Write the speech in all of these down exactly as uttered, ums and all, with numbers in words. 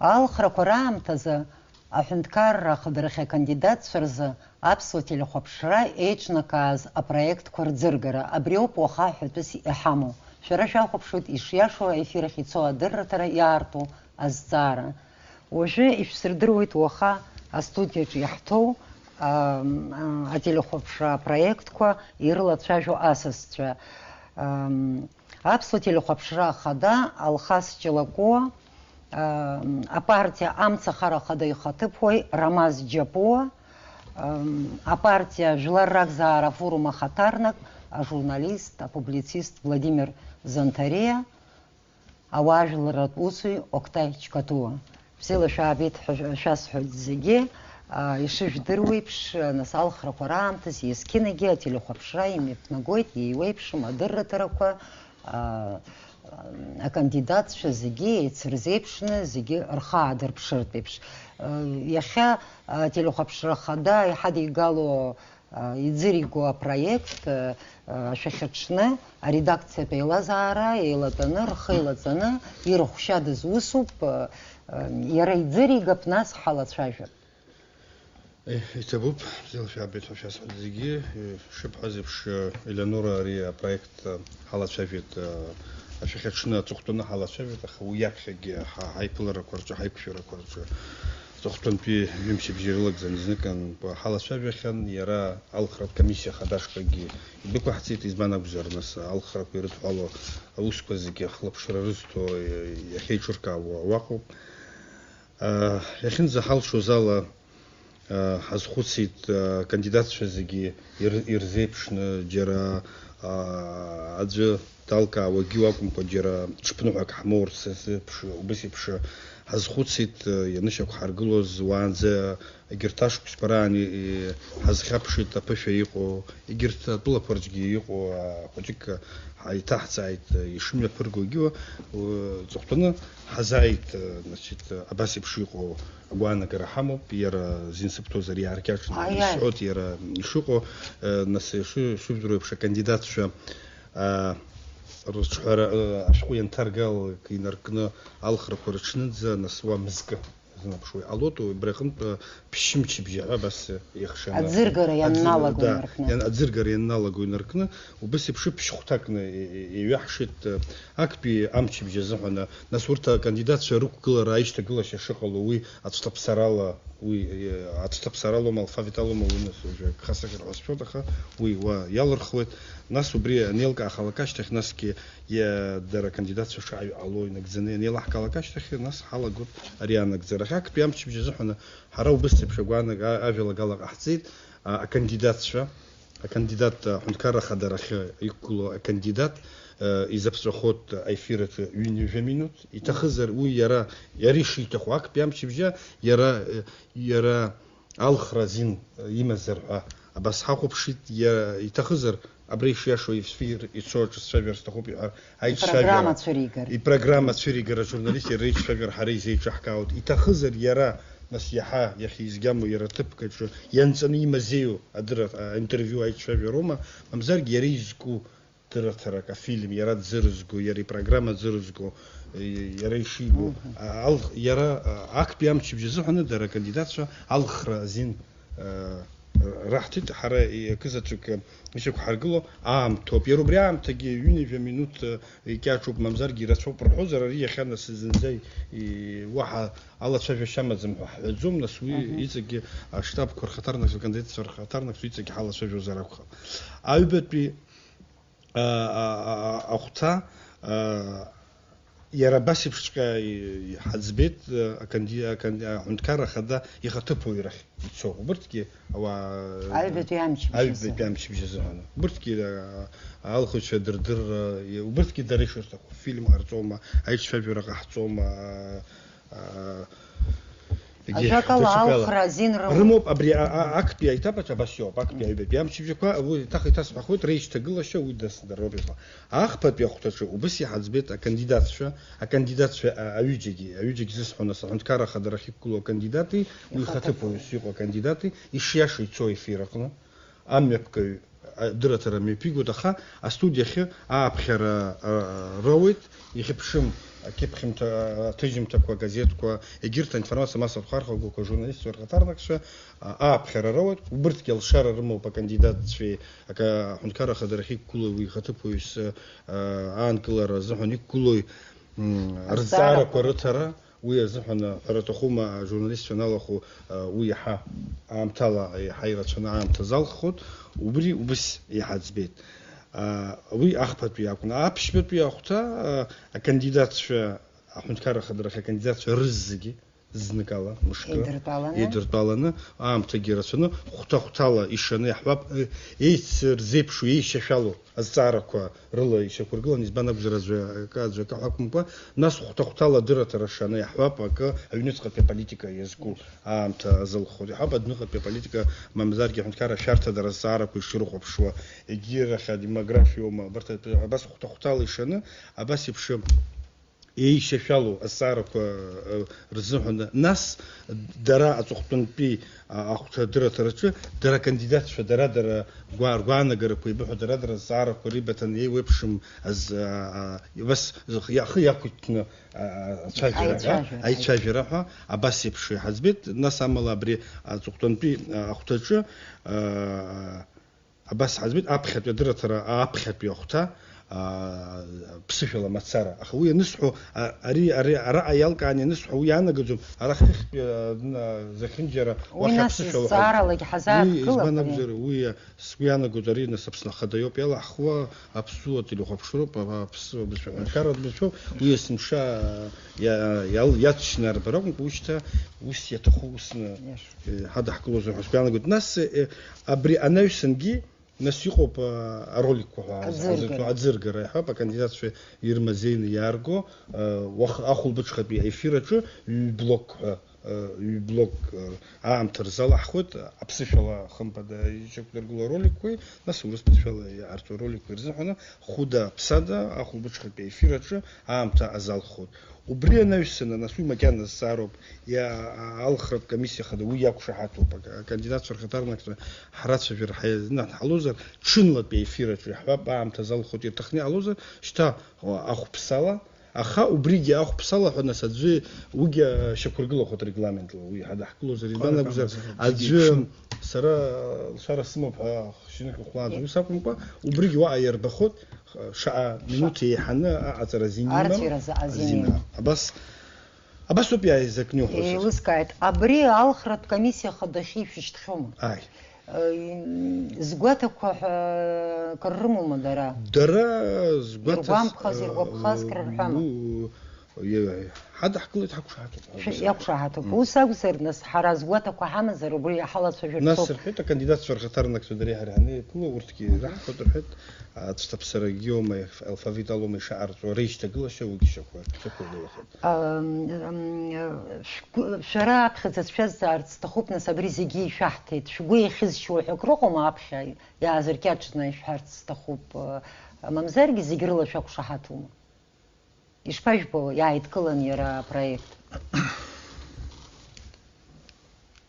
Алхрақәа раамҭазы аҳәынҭқарра ахадарахь акандидатцәа рзы аԥсуа телехәаԥшра еиҿнакааз апроектқәа рӡыргара, абриоуп уаха ҳәатәыс иҳамоу. Шәара шәахәаԥшуеит ишиашоу аефир ахь ицо адырраҭара иаарту азҵаара. Уажәы ишәсырдыруеит уаха астудиаҿы иаҳҭоу, ам, а, ателехәаԥшра апроектқәа ирылацәажәо асасцәа. Ам, Аԥсуа телехәаԥшра ахада Алхас Ҷлакәуа, ам, апартиа Амцахара ахада ихаҭыԥуаҩ Рамаз Џьапуа, ам, апартиа Жәлар ракзаара афорум ахаҭарнак, ажурналист, апублицист Владимир Занҭариа, ауаажәларратә усуҩ Октай Чкатуа. Бзиала шәаабеит ҳәа шәасҳәоит зегьы. А, ишыжәдыруеиԥш, нас алхрақәа раамҭаз есқьынагьы ателехәаԥшра имҩаԥнагоит, еиуеиԥшым адырраҭарақәа, а, акандидатцәа зегьы еицырзеиԥшны, зегьы рхы аадырԥшыртә еиԥш. А, иахьа ателехәаԥшра ахада иҳадигало иӡыриго апроект, ашәахьаҽны аредакциатә еилазаара еилатәаны, рхы еилаҵаны, ирыхәшьадыз усуп, иара иӡыригап, нас ҳалацәажәап. Еҳ, иҭабуп, бзиала шәаабеит ҳәа шәасҳәоит зегьы. Шыбҳәаз еиԥш, Елеонора, ари апроект ҳалацәажәеит, ашәахьаҽны аҵыхәтәаны ҳалацәажәеит, аха уи иаԥхьагьы ҳа-, ҳаиԥыларақәа рҿы, ҳаиқәшәарақәа рҿы. Аҵыхәтәантәи ҩымчыбжьа ирылагӡаны изныкымкәа ҳалацәажәахьан, иара алхратә комиссиа хадашкагьы идәықәаҳҵеит, избан акәзар, нас, алхрақәа ирыдҳәалоу аусқәа зегьы ахылаԥшра рызҭо иахьеиҿыркаауа уаҟоуп. Иахьынӡаҳалшоз ала, ҳазхәыцит, акандидатцәа зегьы ир-, ирзеиԥшны, џьара, аӡәы далкаауагьы акәымкәа, џьара ҽԥныҳәак ҳмоурц азы ԥш-, убас еиԥш ҳазхәыцит, ианышьақәҳаргылоз уаанӡа егьырҭ ашықәсқәа раан и-, и-, ҳазхьаԥшит аԥышәа иҟоу, егьырҭ атәылақәа рҿгьы иҟоу, а, хәыҷык ҳаиҭаҳҵааит, ишымҩаԥыргогьы, у-, ҵыхәтәаны ҳазааит, значит, абас еиԥш иҟоу агәаанагара ҳамоуп, иара зин сыбҭозар иааркьаҿны Аиааи. Исҳәоит, иара ишыҟоу, э, нас, иши-, ишыжәдыруа еиԥш, акандидатцәа, а, рыҿҳәара, э, ашәҟәы ианҭаргалак инаркны алхрақәа рыҽнынӡа, нас уа мызкы азынаԥшуа иҟалоит, убри аҟынтә, э, ԥшьымчыбжьа ҳәа абас, э, иахшаны. Аӡыргара аӡыр-, ианналаго да, инаркны. Иан-, аӡыргара ианналаго инаркны, убас еиԥш ԥшьхәҭакны и-, и-, иҩаҳшеит, э, актәи амчыбжь азыҳәан, э, нас урҭ акандидатцәа рықәгылара, аишьҭагылашьа шыҟало, уи ацәҭаԥсарала, уи, э, ацәҭаԥсаралоума, алфавиталоума, уи нас уажәы гха сыхьыр ҳәа сшәоит, аха уи уа иалырхуеит. Нас убри анеилкаахалак ашьҭахь, насгьы иа-, дара акандидатцәа шааҩ ҟало инагӡаны ианеилаҳкаалак ашьҭахь, нас ҳалагоит ари анагӡара. Актәи амчыбжь азыҳәан ҳара убыс еиԥш агәаанага-, а-, ажәалагала ҟаҳҵеит, а, акандидатцәа, акандидат, а, аҳәынҭқарра ахадарахьы иқәгылоу акандидат, а, изаԥҵәахоит аефир аҿы ҩынҩажәа минуҭ, иҭахызар уи иара, иара ишиҭаху актәи амчыбжьа, иара, э, иара алхра азин имазар ҳәа абас ҳахәаԥшит, иа-, иҭахызар, абра ишиашоу ефир ицо аҿы сцәажәар сҭахуп иҳәар, аиҿцәажәара, Ипрограмма цәыригар. Ипрограмма цәыригар ажурналист иара реиҿцәажәара ҳара изеиҿаҳкаауеит. Иҭахызар иара, нас, иаҳа иахьизгьамоу иара аҭыԥк аҿы ианҵаны имазеиу адырра, аинтервиу аиҿцәажәароума, мамзаргьы иара изку дырраҭарак, афильм, иара дзырызго, иара ипрограмма дзырызго, и-, иара ишибо, Мгм. а, ал-, иара, а, актәи амчыбжь азыҳәаны дара акандидатцәа алхра азин, а, раҳҭеит, ҳара и-, акызаҵәык, а, ишьақәҳаргыло аамҭоуп. Иара убри аамҭагьы ҩынҩажәа минуҭ, а, икьаҿуп, мамзаргьы ирацәоуп рҳәозар, ари иахьа нас зынӡа и-, уаҳа алацәажәашьа амаӡам ҳәа ҳҳәаӡом, нас уи Мгм. иҵегьы аштабқәа рхаҭарнакцәа, акандидатцәа рхаҭарнакцәа иҵегьы ҳалацәажәозар акәхап. Аҩбатәи а, а, а, а, ахәҭа, а, иара абас еиԥшҵәҟьа и-, иҳаӡбеит, а, аканди-, аканди-, аҳәынҭқарра ахада ихаҭыԥуаҩ рахь ицо. Убырҭгьы ауаа, Аҩбатәи амчыбжь азы. Аҩбатәи амчыбжь азыҳәан. Убырҭгьы, а, алхыҩцәа дырдырра, и-, убырҭгьы дара ишырҭаху, фильм ҟарҵома, аиҿцәажәара ҟаҳҵома, а, аа, егьи Ажәакала, даҽакала. Алхра азин рымоуп. Рымоуп, абри а-, а-, актәи аетап аҿы абас иоуп, актәи аҩбатәи амчыбжьақәа, уи еиҭах еиҭасҳәахуеит, реишьҭагылашьа уи дасны дара роуп иҟоу. Ахԥатәи ахәҭаҿы убыс иҳаӡбеит акандидатцәа, акандидатцәа, а-, аҩыџьагьы, аҩыџьагь зысҳәон, ас аҳәынҭқарра ахадара ахьықәгылоу акандидати, уи ихаҭыԥуаҩыс иҟоу акандидати, ишиаша ицо аефир аҟны, амҩаԥгаҩ адырраҭара мҩаԥигоит, аха астудиахьы ааԥхьара, а, роуеит, ихьыԥшым акьыԥхьымҭа, аҭыжьымҭақәа, агазеҭқәа, егьырҭ аинформациа массатә хархәагақәа, ажурналистцәа рхаҭарнакцәа, а, ааԥхьара роуеит, убырҭгьы алшара рымоуп акандидатцәеи, ак-, аҳәынҭқарра ахадара ахьықәгылоу уи ихаҭыԥуаҩыс, а, аанкылара азыҳәан иқәгылоуи, м, рызҵаарақәа рыҭара, уи азыҳәан, ҳәара аҭахума, ажурналистцәа аналахәу, а, уи иаҳа аамҭала иаҳа ирацәаны аамҭа залххоит, убри убыс иҳаӡбеит. А, уи ахԥатәи акәын. Аԥшьбатәи ахәҭа, а, акандидатцәа, аҳәынҭқарра ахадарахь акандидатцәа рызегьы зныкала, мышкы еидыртәаланы, еидыртәаланы, аамҭагьы рацәаны, хәҭа-хәҭала ишаны иаҳҳәап, е-, еицырзеиԥшу, еишьашәалоу азҵаарақәа рыла ишьақәыргыланы, избан акәзар, аӡәы акы, аӡәы акы ҳәа акәымкәа, нас хәҭа-хәҭала адырраҭара шаны иаҳҳәап, акы аҩныҵҟатәи аполитика иазку аамҭа азылхоит. Иаҳҳәап, адәныҟатәи аполитика, мамзаргьы аҳәынҭқарра ашәарҭадара азҵаарақәа ишырыхәаԥшуа, егьирахь адемографиоума, абарҭ атәы-, абас хәҭа-хәҭала ишаны, абас еиԥш еишьашәалоу азҵаарақәа, э, рзыҳәан, нас дара аҵыхәтәантәи, а, ахәҭа адырраҭараҿы дара акандидатцәа, дара-дара гәаа-, ргәаанагарақәа еибыҳәо, дара-дара азҵаарақәа рибаҭан еиуеиԥшым аз-, а, а, бас зых-, ахы иақәиҭны, а, а, ацәажәара ҳәа, аицәажәара, аицәажәара ҳәа абас еиԥш иҳаӡбеит. Нас амала абри аҵыхәтәантәи, а, ахәҭаҿы, а, Абас ҳаӡбеит, аԥхьатәи адырраҭара, аԥхьатәи ахәҭа, аа, ԥсышәала мацара. Аха уи анысҳәо, а, ари, ари, араҟа иалкаан ианысҳәо, уи иаанагаӡом, ара хыхьтәи, а, н-, а, зехьынџьара уи уахь нас аԥсышәала ҳәа. Зҵааралагьы ҳазааҭгылап, Уи, избан ари. Акәзар, уи, а, сгәы иаанагоит, ари нас Аԥсны Ахада иоуп иалаҳхуа, аԥсуа телехәаԥшроуп, а, аԥсуа бызшәа, аҳәынҭқарратә бызшәоуп, уи есымша, а, иа-, иал-, иаҵшьны арбара акәымкәа, уи шьҭа ус иаҭаху усны. Иаша. Э, ҳадаҳкылозар ҳәа сгәы иаанагоит. Нас, э, абри анаҩсангьы, нас иҟоуп, а, ароликқәа ҳәа Аӡыргара. Азырҵо, аӡыргара иҳәап, акандидатцәа ирмазеины иаарго, а, уах-, ахәылбыҽхатәи аефир аҿы ҩ-блок ҳәа, а, ҩ-блок, а, аамҭа рзалаҳхуеит, аԥсышәала хымԥада ишьақәдыргыло ароликқәеи, нас урыс бызшәала иаарҵо ароликқәеи рзыҳәаны хәыда-ԥсада ахәылбыҽхатәи аефир аҿы аамҭа азалххоит. Убри анаҩсаны, нас уи макьана зҵаароуп, иа-, алхратә комиссиа хада уи иақәшаҳаҭуп, ак-, акандидатцәа рхаҭарнакцәа ҳрацәажәара ҳаиазнаҳалозар, ҽынлатәи аефир аҿы иаҳҳәап, аамҭа залхоит ирҭахны иҟалозар, шьҭа, о, ахәԥсала, аха убригьы ахәԥсала ҳәа, нас аӡәы уигьы шьақәыргылахоит регламентла, уи ҳадаҳкылозар, избан акәзар, аӡәы сара лшара сымоуп ҳәа хшьынк ухәлааӡо, ус акәымкәа, убригьы уаҟа иарбахоит, шаҟа минуҭ еиҳаны аҟаҵара азин имам. Арҵәира азин имам. Абас, абас ауп иааизакны иуҳәо. Еилыскааит. Абри алхратә комиссиа хада ахьишәышьҭхьоума? Ааи. Э, згәаҭақәа ҳәа кыр рымоума дара? Дара згәаҭаз, иргәамԥхаз, э, иргәаԥхаз кыр рҳәама? Гәы-, Иа-, ҳадаҳкылеит, ҳақәшаҳаҭуп. Шәа-, иақәшаҳаҭуп. Мм. Ус акәзар, нас, ҳара згәаҭақәа ҳамазар, убри иҳалацәажәарц ауп. Нас рҳәеит, акандидатцәа рхаҭарнакцәа дара иаҳа иҳаны иаԥыло, урҭгьы ираҳҳәоит рҳәеит, аҵәҭаԥсарагьы иоума, алфавит алоума ишаҟарҵо, реишьҭагылашьа уигьы шьақәыр-, шьақәыргылахеит. Ам, ам, шәгәы-, шәара аԥхьаӡа сшәазҵаарц сҭахуп, нас, абри зегьы ишәаҳҭеит. Шәгәы иахьызшьуа ҳәа акрыҟоума аԥхьа иаазыркьаҿны ишәҳәарц сҭахуп, мамзаргьы зегь рыла шәақәшаҳаҭума? Ишԥажәбо, иааидкылан иара апроект?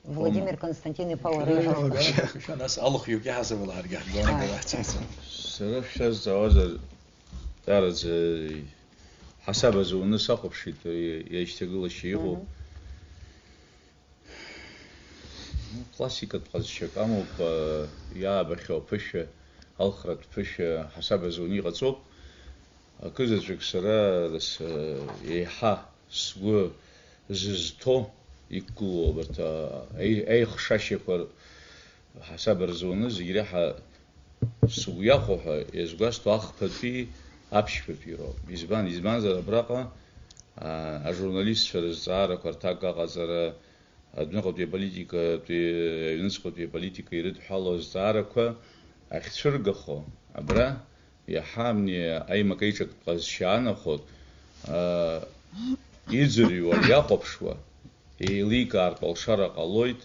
Владимир Константин-иԥа, уара иҳәа. Шәа, нас алахәҩык иаҳасабала ҳаргьы ҳгәаанагара ҳцәырҵын. Сара шәшәазҵаауазар, даара ӡа-, ҳасаб азы уны сахәаԥшит, иа-, иашьҭагылашьа иҟоу. Мгм. Классикатә ҟазшьак амоуп, а, иаабахьоу аԥышәа, алхратә ԥышәа ҳасаб азы уны иҟаҵоуп. Акызаҵәык сара рас-, еиҳа сгәы зызҭо иқәгылоу абарҭ, а, аи-, аихшашьақәа р-, ҳасаб рзы уны зегь реиҳа сгәы иахәо ҳәа иазгәасҭо ахԥатәи аԥшьбатәи роуп. Избан? Избанзар абраҟа, а, ажурналистцәа рызҵаарақәа рҭак аҟаҵара, адәныҟатәи аполитикатәи, аҩныҵҟатәи аполитика ирыдҳәалоу азҵаарақәа ахьцәыргахо, абра иаҳа амни аимак-аиҿак ҟазшьа аанахәоит, аа, Иӡырҩуа, иахәаԥшуа, еиликаартә алшара ҟалоит,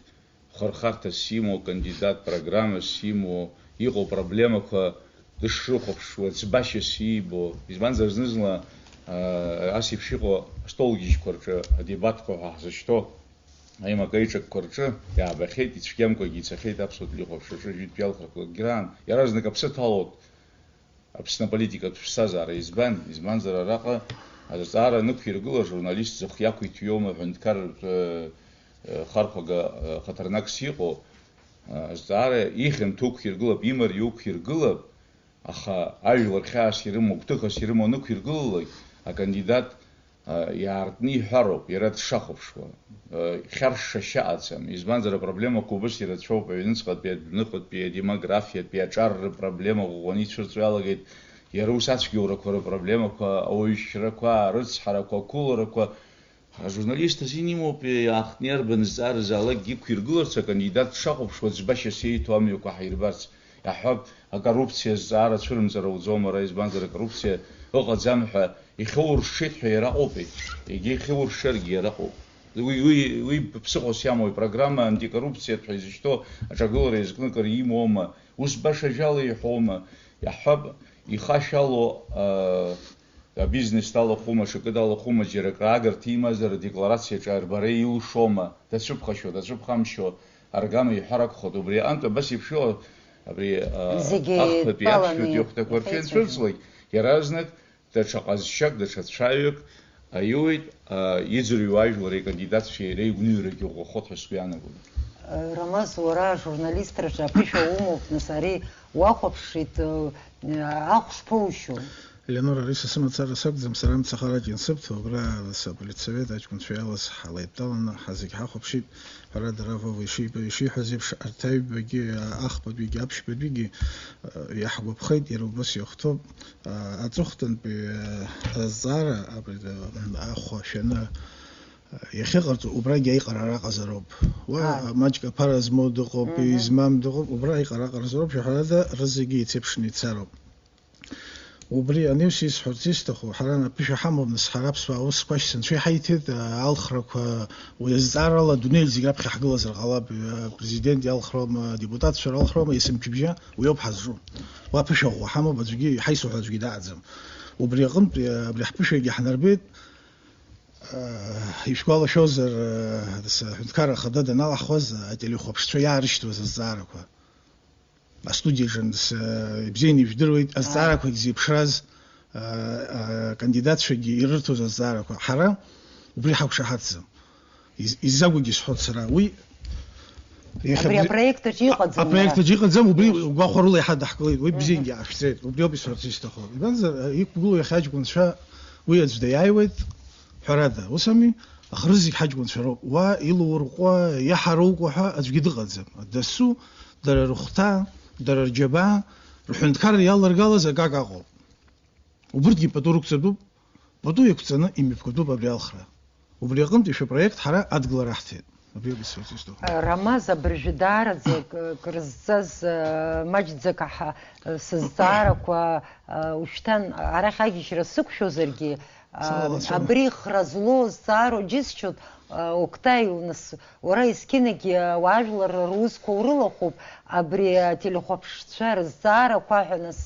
хырхарҭас имоу, кандидат программас имоу, иҟоу проблемақәа дышрыхәаԥшуа, ӡбашьас иибо. Избанзар, зны-зынла, аа, ас еиԥш иҟоу астолгьежьқәа рҿы адебатқәа ҳәа ҳзышьҭоу аимак-аиҿакқәа рҿы иаабахьеит, ицәгьамкәагьы ицахьеит аԥсуа телехәаԥшраҿы жәытәтәи алхрақәа акгьы раан. Иаразнак аԥсы ҭалоит. Аԥсны аполитикатә ԥсҭазаара избан? Избанзар, араҟа азҵаара анықәиргыла, ажурналист зхы иақәиҭу иоума, аҳәынҭқарратә, э, э, хархәага, э, хаҭарнакс иҟоу, э, азҵаара ихьанҭоу ықәиргылап, имариоу ықәиргылап, аха ажәлар хьаас ирымоу, гәҭыхас ирымоу анықәиргылалак, акандидат иаартны иҳәароуп, иара дшахәаԥшуа. Хьаршшашьа ыҟаӡам, избанзар, апроблемақәа убас ирацәоуп, аҩныҵҟатәи, адәныҟатәи, адемографиатәи, аҿар рыпроблема ӷәӷәаны ицәырҵуа иалагеит, иара ус ацәгьоурақәа рыпроблемақәа, ауаҩшьрақәа, арыцҳарақәа, ақәыларақәа. Ажурналист азин имоуп, иаахтны иарбан зҵааразаалакгьы иқәиргыларц, акандидат дшахәаԥшуа ӡбашьас еиҭо амҩақәа ҳаирбарц. Иаҳҳәап, акоррупциа азҵаара цәырымҵыр ауӡом, ара избанзар, акоррупциа ыҟаӡам ҳәа ихьоуршшеит ҳәа иара ыҟоупеи, егьа ихьоуршшаргьы иара ыҟоуп. Уи, уи, уи ԥсыхәас иамоу ипрограмма антикоррупциатә ҳәа изышьҭоу аҿагылара иазкны акыр имоума, ус баша ажәала иҳәоума, иаҳҳәап, ихашәало, аа, абизнес далахәума, аҽакы далахәума, џьара акы аагарҭа имазар, адекларациаҿы арбара илшома, дацәыԥхашьо, дацәыԥхамшьо, аргама иҳәар акәхоит. Убри аҟынтә абас еиԥш иҟоу, абри, а, Зегьы ахԥатәи, еидтәаланы аԥшьбатәи ахәҭақәа рҿы иахьеицәажәо. Ианцәырҵлак, иаразнак даҽа ҟазшьак, даҽа цәаҩак аиуеит, а, иӡырҩуа ажәлар икандидатцәа иреигәныҩрагьы ӷәӷәахоит ҳәа сгәы иаанагоит. Рамаз, уара ажурналистраҿы аԥышәа умоуп, нас, ари уахәаԥшит, ахә шԥоушьо? Ленора, ари са сымацара сакәӡам, сара мцахарак иансыбҭо, абра нас аполитсовет аҷкәынцәа иалаз ҳалеидтәаланы, ҳазегь ҳахәаԥшит. Ҳәарада, Равова ишиба-, ишиҳәаз еиԥш, арҭ аҩбагьы, ахԥатәигьы, аԥшьбатәигьы, э, иаҳгәаԥхеит, иара убас иахәҭоуп. Э, аҵыхәтәантәи, э, азҵаара, абри, э, ахәа шәаны, э, иахьыҟарҵо, убрагьы аиҟарара ҟазароуп. Уа, Ааи. маҷк аԥара змоу дыҟоуп, Мгм. измам дыҟоуп, убра аиҟара ҟазароуп, ҳәарада, рызегьы еицеиԥшны ицароуп. Убри аниу сисҳәарц исҭаху, ҳара аԥышәа ҳамоуп, нас, ҳара аԥсуаа ус қәашьцәа анцәа иҳаиҭеит, алхрақәа, уи азҵаарала адунеи зегь раԥхьа ҳгылазар ҟалап, апрезидент иалхроума, адепутатцәа ралхроума, есымчыбжьа уи ауп ҳазҿу. Уа аԥышәа ӷәӷәа ҳамоуп, аӡәгьы, иҳаисуҳәа аӡәгьы даҟаӡам. Убри аҟынтә, абри ҳԥышәагьы ҳнарбеит, ишәгәалашәозар, ас аҳәынҭқарра ахада даналаҳхуаз, ателехәаԥшцәа иаарышьҭуаз азҵаарақәа. Астудиаҿы анс-, ибзианы ижәдыруеит, азҵаарақәагь зеиԥшраз, а, а, акандидатцәагьы ирырҭоз азҵаарақәа. Ҳара убри ҳақәшаҳаҭӡам. Из-, изакәыгьы сҳәоит сара. Уи иахьа Абри абри-, апроект аҿы иҟаӡам апроект иара. аҿы иҟаӡам, убри Иашоуп. гәахәарыла иаҳа даҳкылеит. Уи Мгм. бзиангьы аашәҵеит. Убриоуп исҳәарц исҭаху. Избанзар, а, иқәгылоу иахьа аҷкәынцәа уи аӡә даиааиуеит, ҳәарада. Ус ами? Аха рызегь ҳаҷкәынцәа роуп. Уа илурҟәуа, иаҳароукуа ҳәа аӡәгьы дыҟаӡам. Дасу, дара рыхәҭа, дара рџьабаа, рҳәынҭқарра иаларгалаз акака ыҟоуп. Убырҭгьы пату рықәҵатәуп, пату еиқәҵаны имҩаԥгатәуп абри алхра. Убри аҟынтә ишәы проект ҳара адгылара ҳҭеит. Абри абызшәа сышьҭоу. Рамаз, абыржәы даараӡа к-, крызҵаз, э, маҷӡак аҳа-, э, сызҵаарақәа, э, ушьҭан арахь агьежьра сықәшәозаргьы, Сыҟалацәоума? Абри хра злоу зҵаароу џьысшьоит, Октай, нас, уара есқьынагьы ауаажәлар русқәа урылахәуп, абри ателехәаԥшцәа рызҵаарақәа ҳәа, нас,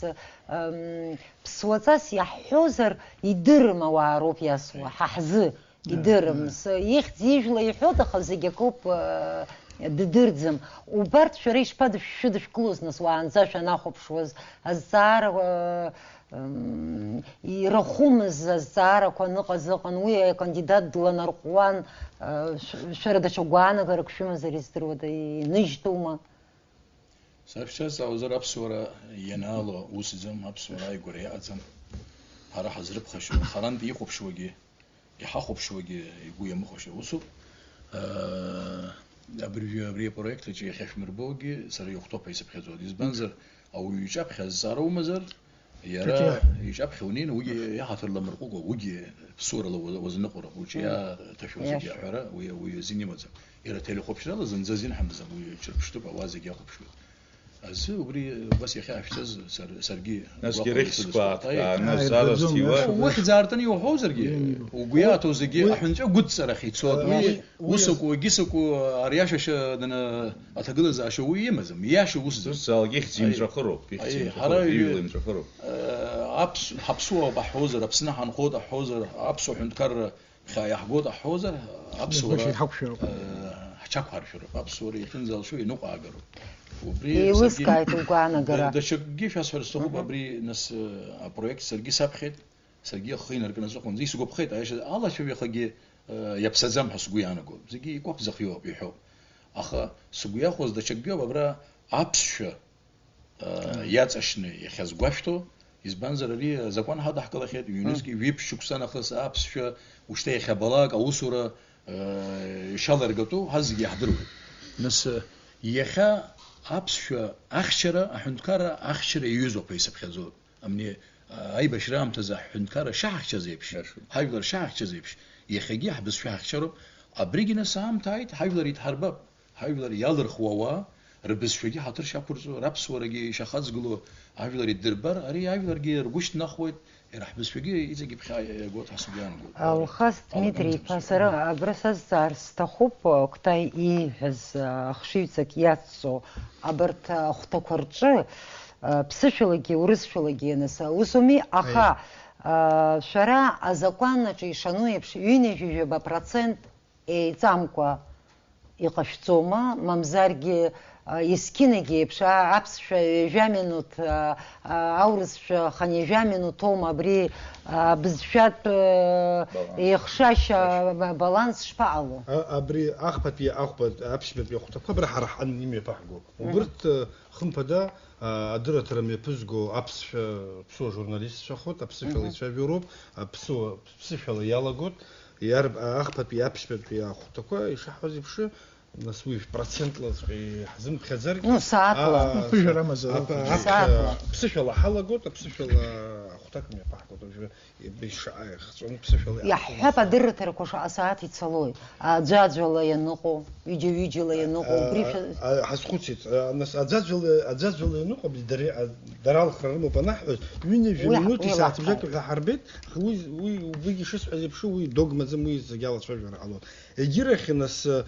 ԥсуаҵас иаҳҳәозар, идырым ауаа роуп иасуа, ҳа ҳзы идырым. С-, ихьӡ-ижәла иҳәоит, аха зегь акоуп, ддырӡым. Убарҭ шәара ишԥадышәшәыдышәкылоз, нас, уаанӡа шәанахәаԥшуаз, азҵаара, Мм, ирахәымыз азҵаарақәа аныҟаз ыҟан, уи акандидат дланарҟәуан, э, шә-, шәара даҽа гәаанагарак шәымазар издыруада, иныжьтәума? Сара шәсазҵаауазар, аԥсуара ианаало усӡам, аԥсуара ааигәара иаҟаӡам. Ҳара ҳазрыԥхашьо, харантә ихәаԥшуагьы, иҳахәаԥшуагьы игәы иамыхәашьо усуп. Э, абыржәы абри апроект аҿы иахьашәмырбогьы сара ихәҭоуп ҳәа исыԥхьаӡоит. Избанзар, ауаҩы иҿаԥхьа азҵаара умазар, иара Ҿыҿиа. иҿаԥхьа унеины, уигьы иаҳаҭыр ламырҟәыкәа, уигьы ԥсуарала уа-, уазныҟәара, уҿы Мм. иаҭашәо зегьы Иашоуп. аҳәара, уи, уи азин имаӡам. Иара ателехәаԥшрала зынӡа азин ҳамаӡам, уи ҿырԥштәуп, ауаа зегьы иахәаԥшуеит. азы, убри убас иахьа ишәҵаз сар-, саргьы Насгьы агәаҟра рыхьӡқәа сыдысҵоит. Ааи. Ааҭкааны, Ааи, зҵаарас рбаӡом, иуа. Нас Ухьӡ аартны иуҳәозаргьы, Уи, угәы уи, иааҭоу зегьы уи, аҳәынҵәа гәыдҵарахь ицоит. Уи, Уи, уи, усакәу, егьысакәу, ари ашәашьа даны аҭагылазаашьа уи имаӡам. Ииаша усӡам. Дусзаалак ихьӡ Аи. имҵәахыроуп, ихьӡ Аи, имҵәахыроуп, ҳара ижәла ҩы-, имҵәахыроуп. Э, аԥс-, ҳаԥсуаауп ҳҳәозар, Аԥсны ҳанхоит ҳҳәозар, аԥсуа ҳәынҭқарра Ԥхьа иаҳгоит ҳҳәозар, аԥсуара, Иахьа иҳақәшәароуп. э, ҳҽақәҳаршәароуп. Аԥсуара иахьынӡалшо иныҟәаагароуп. Убри саргьы Еилыскааит угәаанагара. да-, даҽакгьы шәасҳәар сҭахуп, Мгм. абри нас, э, апроект саргьы саԥхьеит, саргьы ахы инаркны сыҟоуп. Исгәаԥхеит, аиаша, алацәажәахагьы, э, иаԥсаӡам ҳәа сгәы иаанагом. Зегьы икәаԥ-зыхиоуп иҳәоуп. Аха сгәы иахәоз даҽакгьы ауп, абра аԥсшәа Иаҵашьны иахьазгәашәҭо, избанзар, ари азакәан ҳадаҳкылахьеит, ҩнызқь, ҩаԥшь шықәса нахыс аԥсшәа, ушьҭа иахьабалак аусура, э, ишаларгатәу ҳазегьы иаҳдыруеит. Нас, э, иахьа аԥсшәа ахьчара, аҳәынҭқарра ахьчара иаҩызоуп ҳәа исыԥхьаӡоит. Амни, а, аибашьра аамҭазы аҳәынҭқарра шаҳахьчаз еиԥш, Иашоуп. ҳажәлар шаҳахьчаз еиԥш, иахьагьы ҳбызшәа ҳахьчароуп, абригьы нас аамҭа ааит, ҳажәлар идҳарбап. Ҳажәлар иалырхуа ауаа, рбызшәагьы ҳаҭыр шақәырҵо, раԥсуарагьы ишахаҵгыло ажәлар иддырбар, ари ажәларгьы ргәы шьҭнахуеит, иара ҳбызшәагьы иҵегь иԥхьа иагоит ҳәа сгәы иаанагоит. Алхас Аллах Дмитри-иԥа, амҭа сара абра сазҵаар сҭахуп, Кәтай ииҳәаз, а, ахшыҩҵак иацҵо абарҭ ахәҭақәа рҿы, а, ԥсышәалагьы урысшәалагьы ианыз аус ауми, аха, Аиеи. а, шәара азакәан аҿы ишану еиԥш, ҩынҩажәижәаба процент еиҵамкәа иҟашәҵома, мамзаргьы, а, есқьынагь еиԥш, а, аԥсшәа ҩажәа минуҭ, а, а, аурысшәа хынҩажәа минуҭ аума абри, а, бызшәатә, а, Баланс. еихшашьа, Еихшашьа. ба-, баланс шԥаҟало? А, абри ахԥатәи, ахәба-, аԥшьбатәи ахәҭақәа абра ҳара ҳан имҩаԥаҳго. Мгм. Убырҭ, а, хымԥада, а, адырраҭара мҩаԥызго аԥсшәа, ԥсуа журналистцәа хәыҭ, аԥсышәала Мгм. ицәажәо роуп, аԥсуа, ԥсышәала иалагоит, иарб-, ахԥатәи, аԥшьбатәи ахәҭақәа ишаҳҳәаз еиԥш, нас уи процентлаҵәҟьа иҳзымԥхьаӡаргьы, Ну, сааҭла. а, Ну, ԥыжәара амазароуп. а, а, Сааҭла. ԥсышәала ҳалагоит, аԥсышәала ахәҭак мҩаԥаҳгоит, уажәы ишаҟа ихҵәаны ԥсышәала Иаҳҳәап, иаҳхәыцуа. Адырраҭарақәа шаҟа сааҭ ицалоит, аӡәаӡәала ианыҟоу, ҩыџьа-ҩыџьала ианыҟоу, убри А, шәа- а, ҳазхәыцит, а, нас аӡәаӡәала, аӡәаӡәала ианыҟоу, абри дара, а, дара алхра рымоуп анаҳҳәоз, ҩынҩажәа Уи минути, уи сааҭ лаҳҭааит. Бжак ҳәа ҳарбеит, аха уи, уи убригьы шысҳәаз еиԥш, уи догмаӡам, уи зегь алацәажәара ҟалон. Егьирахь, нас, а,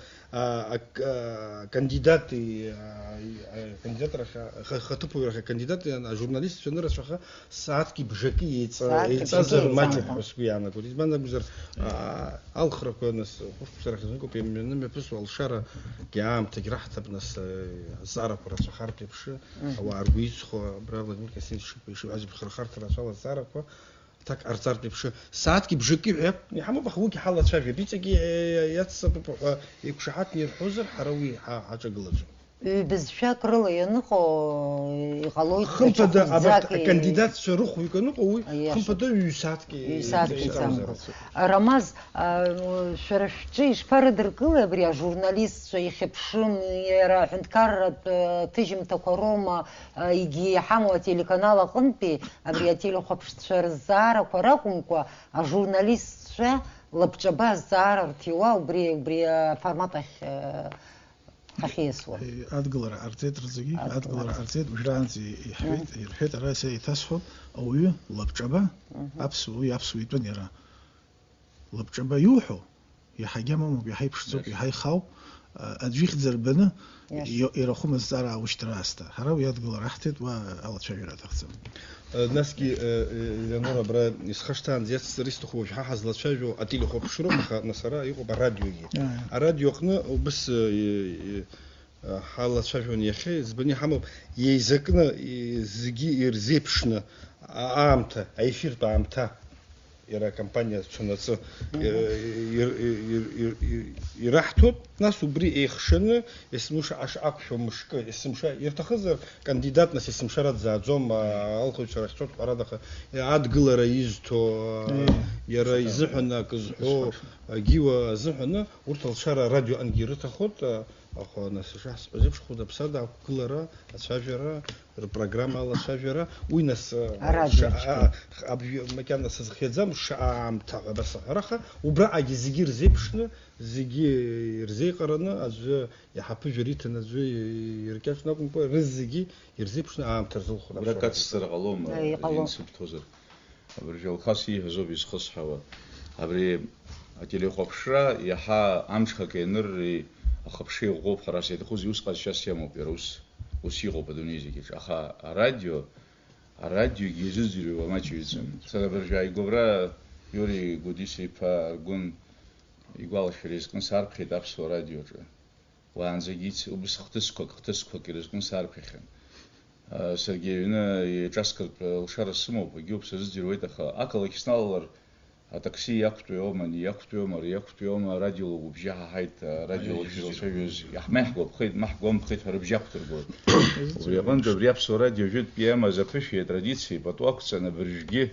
а, к-, а, кандидати, а, а, кандидат рахь, ха-, хаҭыԥуаҩ рахь акандидат, а, ажурналистцәа анырацәаха, сааҭки бжаки еиҵа-, Сааҭки еиҵазар бжаки маҷуп еиҵамкәа. ҳәа сгәы иаанагоит. Избан акәзар, а, алхрақәа, нас, хәышықәса рахь зныкоуп, имҩанык мҩаԥысуа алшарагьы аамҭагь раҳҭап, нас, а, азҵаарақәа рацәахартә еиԥш, Мгм. ауаа ргәы иҵхо, абра Владимир Касимович ишиҳәаз еиԥш, хырхарҭа рацәала азҵаарақәа, аҭак ҟарҵартә еиԥш, сааҭки бжаки ҳәа иаҳамоуп, аха уигьы ҳалацәажәап, иҵегьы, э, иацҵатәуп ҳәа иқәшаҳаҭны ирҳәозар, ҳара уи ҳа-, ҳаҿагылаӡом. Ҩбызшәак рыла ианыҟоу, иҟалоит, Хымԥада, даҽа абарҭ хәымӡак, э, акандидатцәа рыхәҩык аныҟоу, уи аиаша. Хымԥада ҩ-сааҭки Ҩ-сааҭки еиҵамзароуп. Рамаз, а, шәара шәҿы ишԥарыдыркылеи абри ажурналистцәа ихьыԥшым, иара аҳәынҭқарратә, э, ҭыжьымҭақәа роума, э, егьи иҳамоу ателеканал аҟынтәи абри ателехәаԥшцәа рызҵаарақәа ракәымкәа, ажурналистцәа лабҿаба азҵаара рҭиуа убри, убри аформат ахь, э, ахьиасуа. Э, адгылара ҟарҵеит рзегьы, Адгылара. адгылара ҟарҵеит, уажәраанӡа иҳәеит, Мгм. ирҳәеит, ара са еиҭасҳәон, ауаҩы лабҿаба, Мгм. аԥсуа, уи аԥсуа итәын иара. Лабҿаба иуҳәо, иаҳагьы амамоуп, иаҳа иԥшӡоуп, Иашоуп. иаҳа ихаауп, а, аӡә ихьӡ арбаны Иашоуп. и-, ирахәым азҵаара аушьҭра аасҭа. Ҳара уи адгылара ҳҭеит, уа алацәажәара аҭахӡам. Э, насгьы, э, э, Елеонора, абра исхашҭаанӡа иацҵар исҭаху уажә ҳа ҳазлацәажәо ателехәаԥшроуп, аха нас ара иҟоуп арадиогьы. Ааи. Арадио аҟны убыс, э, э, э, ҳалацәажәон иахьа, избан иҳамоуп, еизакны, э, зегьы ирзеиԥшны а-, аамҭа, аефиртә аамҭа, иара акомпаниа цәанаҵы, Мгм. э, ир-, ир-, ир-, ир-, ираҳҭоит, нас убри еихшаны, есымша аш-, ақәшәо мышкы, есымша ирҭахызар, кандидат, нас есымша раӡаӡом, а, алхыҩцәа рахь цоит, ҳәарада, аха, э, адгылара изҭо, а, Э, иара сыҭ-, изыҳәан акы зҳәо, исхәаша. Агиуа азыҳәаны, урҭ алшара арадиоҟынгьы ирыҭахоит, а, Аха, нас, шаҳсҳәаз еиԥш, хәыда-ԥсада ақәгылара, ацәажәара, рпрограмма алацәажәара, уи, нас, а, Арадиоаҿгьы. Ша-, а, абжьы макьана сызхиаӡам, ша-, аамҭа ҳәа абас аҳәараха, убраҟагьы зегьы ирзеиԥшны, зегьы ирзеиҟараны, аӡәы иаҳа ԥыжәара иҭаны, аӡәы иркьаҿны акәымкәа, рызегьы ирзеиԥшны аамҭа рзылхуеит. Убра аԥсуара. Кацҵара ҟалома, Э, иҟалом. Инсыԥҭозар? Абыржәы Алхас ииҳәаз ауп изхысҳауа. Абри ателехәаԥшра иаҳа амҽхак ианырри ахыԥшеи ӷәӷәоуп, ҳара ҳзы иаҭахузеи, ус ҟазшьас иамоуп иара ус, ус иҟоуп адунеи зегьы аҿы. Аха арадио, арадиогьы изыӡырҩуа маҷҩӡам. Сара абыржәы ааигәабра Иури Гәдиса-иԥа Аргәын игәалашәара иазкны саарԥхьеит аԥсуа радиоҿы. Уаанӡагьы ици-, убыс хҭысқәак, хҭысқәак ирызкны саарԥхьахьан. Саргьы аҩны еиҿаскыртә лшара сымоуп, егьоуп, сазыӡырҩуеит, аха ақалақь сналалар, атакси иақәтәоума, ани иақәтәоума, ари иақәтәоума, арадио лгәыбжьы ҳаҳаит, арадио лгәыбжьы лцәажәоз, иаҳмаҳгәаԥхеит, маҳгәамԥхеит ҳәа рыбжьы ақәдыргылт. Убри аҟынтә абри аԥсуа радио жәытәтәи амаз аԥышәеи атрадициеи пату ақәҵан, абыржәгьы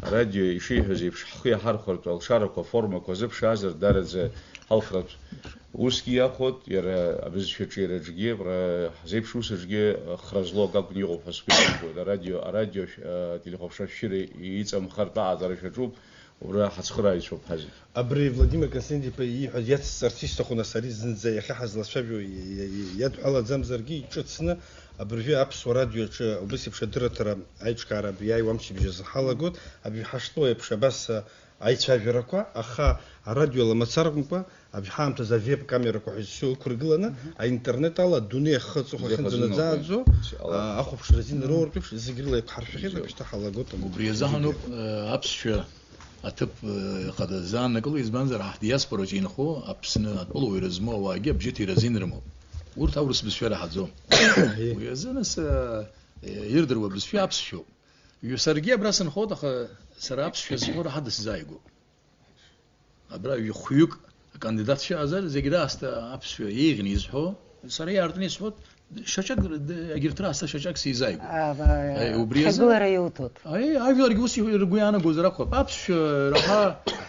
арадио ишиҳәаз еиԥш ҳхы иаҳархәартә алшарақәа, аформақәа азыԥшаазар, дараӡа ҳалхратә усгьы иахәоит, иара абызшәаҿиараҿгьы, ра-, ҳзеиԥш усаҿгьы хра злоу акы акәны иҟоуп ҳәа сгәы иаанагоит. Арадио, арадио шә-, ателехәаԥшра шәшьыра иҵамхартә аҟаҵара шәаҿуп, уара ҳацхырааҩцәоуп ҳазегь. Абри Владимир Константин-иԥа ииҳәаз иацсҵарц исҭаху, нас, ари зынӡа иахьа ҳазлацәажәо и-, и-, и-, иадҳәалаӡамзаргьы, иҿыцны абыржәы Аԥсуа радиоаҿы убыс еиԥш адырраҭара аиҿкаара абри иааиуа амчыбжь азы ҳалагоит. Абри ҳаштәоу еиԥш абас, а, аицәажәарақәа, аха арадиола мацара акәымкәа, абжьы ҳаамҭазы авеб-камерақәа ҳәа зшьо ықәыргыланы, Мгм. аинтернет ала адунеи ахы аҵыхәа Зехәа ахьынӡанаӡааӡо, зынаҟәеи. Ала. А, ахәаԥшра азин Мгм. роуртә еиԥш, зегь рыла еиқәҳаршәахьеит, Бзиоуп. абжьы ҭаҳалагоит. Убри азыҳәаноуп, э, аԥсшәа аҭыԥ, э, хада зааннакыло, избанзар, ҳдиаспораҿы инхо Аԥсны атәылауаҩра змоу ауаагьы абжьы ҭира азин рымоуп. Урҭ аурыс бызшәа раҳаӡом. Уи азы, нас, э, ирдыруа бызшәа аԥсшәоуп. Ҩы-, саргьы абра сынхоит, аха сара аԥсшәа зҳәо раҳа дысзааигәоуп. Абра ҩы-хҩык акандидатцәа азар, зегь раасҭа аԥсшәа еиӷьны изҳәо, сара иаартны исҳәоит, шьаҿак, д-, егьырҭ раасҭа шьаҿак сизааигәоуп. А, а, Аи, убри азы ҳагылара иуҭоит. Аи, ажәларгьы ус иҳәо, ргәы иаанагозар акәхап. Аԥсшәа раҳа,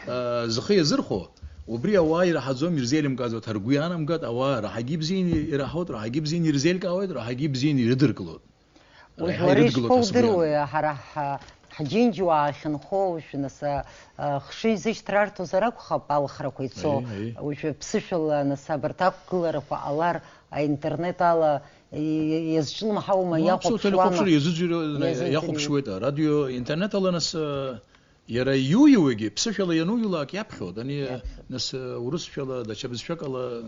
а, зхы иазырхәо, убри ауаа ираҳаӡом, ирзеилымкаазоит ҳәа ргәы иаанамгат, ауаа раҳагьы ибзианы ираҳауеит, раҳагьы ибзианы ирзеилкаауеит, раҳагьы ибзианы ирыдыркылоит. Уажә Раҳа уара ирыдгылоуп ҳәа сгәы иаанагоит. Ишԥоудыруеи, ҳара ҳ-, ҳџьынџьуаа ахьынхо, уажә нас, а, а, хшыҩзышьҭра арҭозар акәхап алхрақәа ицо, Аиеи, аиеи. Уажә ԥсышәала нас абарҭ ақәгыларақәа ҟалар, аинтернет ала и-, иазҿлымҳаума, Уа, иахәаԥшуама? Аԥсуа телехәаԥшра иазыӡырҩуа, Иазыӡырҩуа. Иахәаԥшуеит арадио, интернет ала нас, а, Иара иуиуагьы, ԥсышәала иануиулак иаԥхьоит, ани, Иаԥхьоит. Нас, урысшәала, даҽа бызшәак ала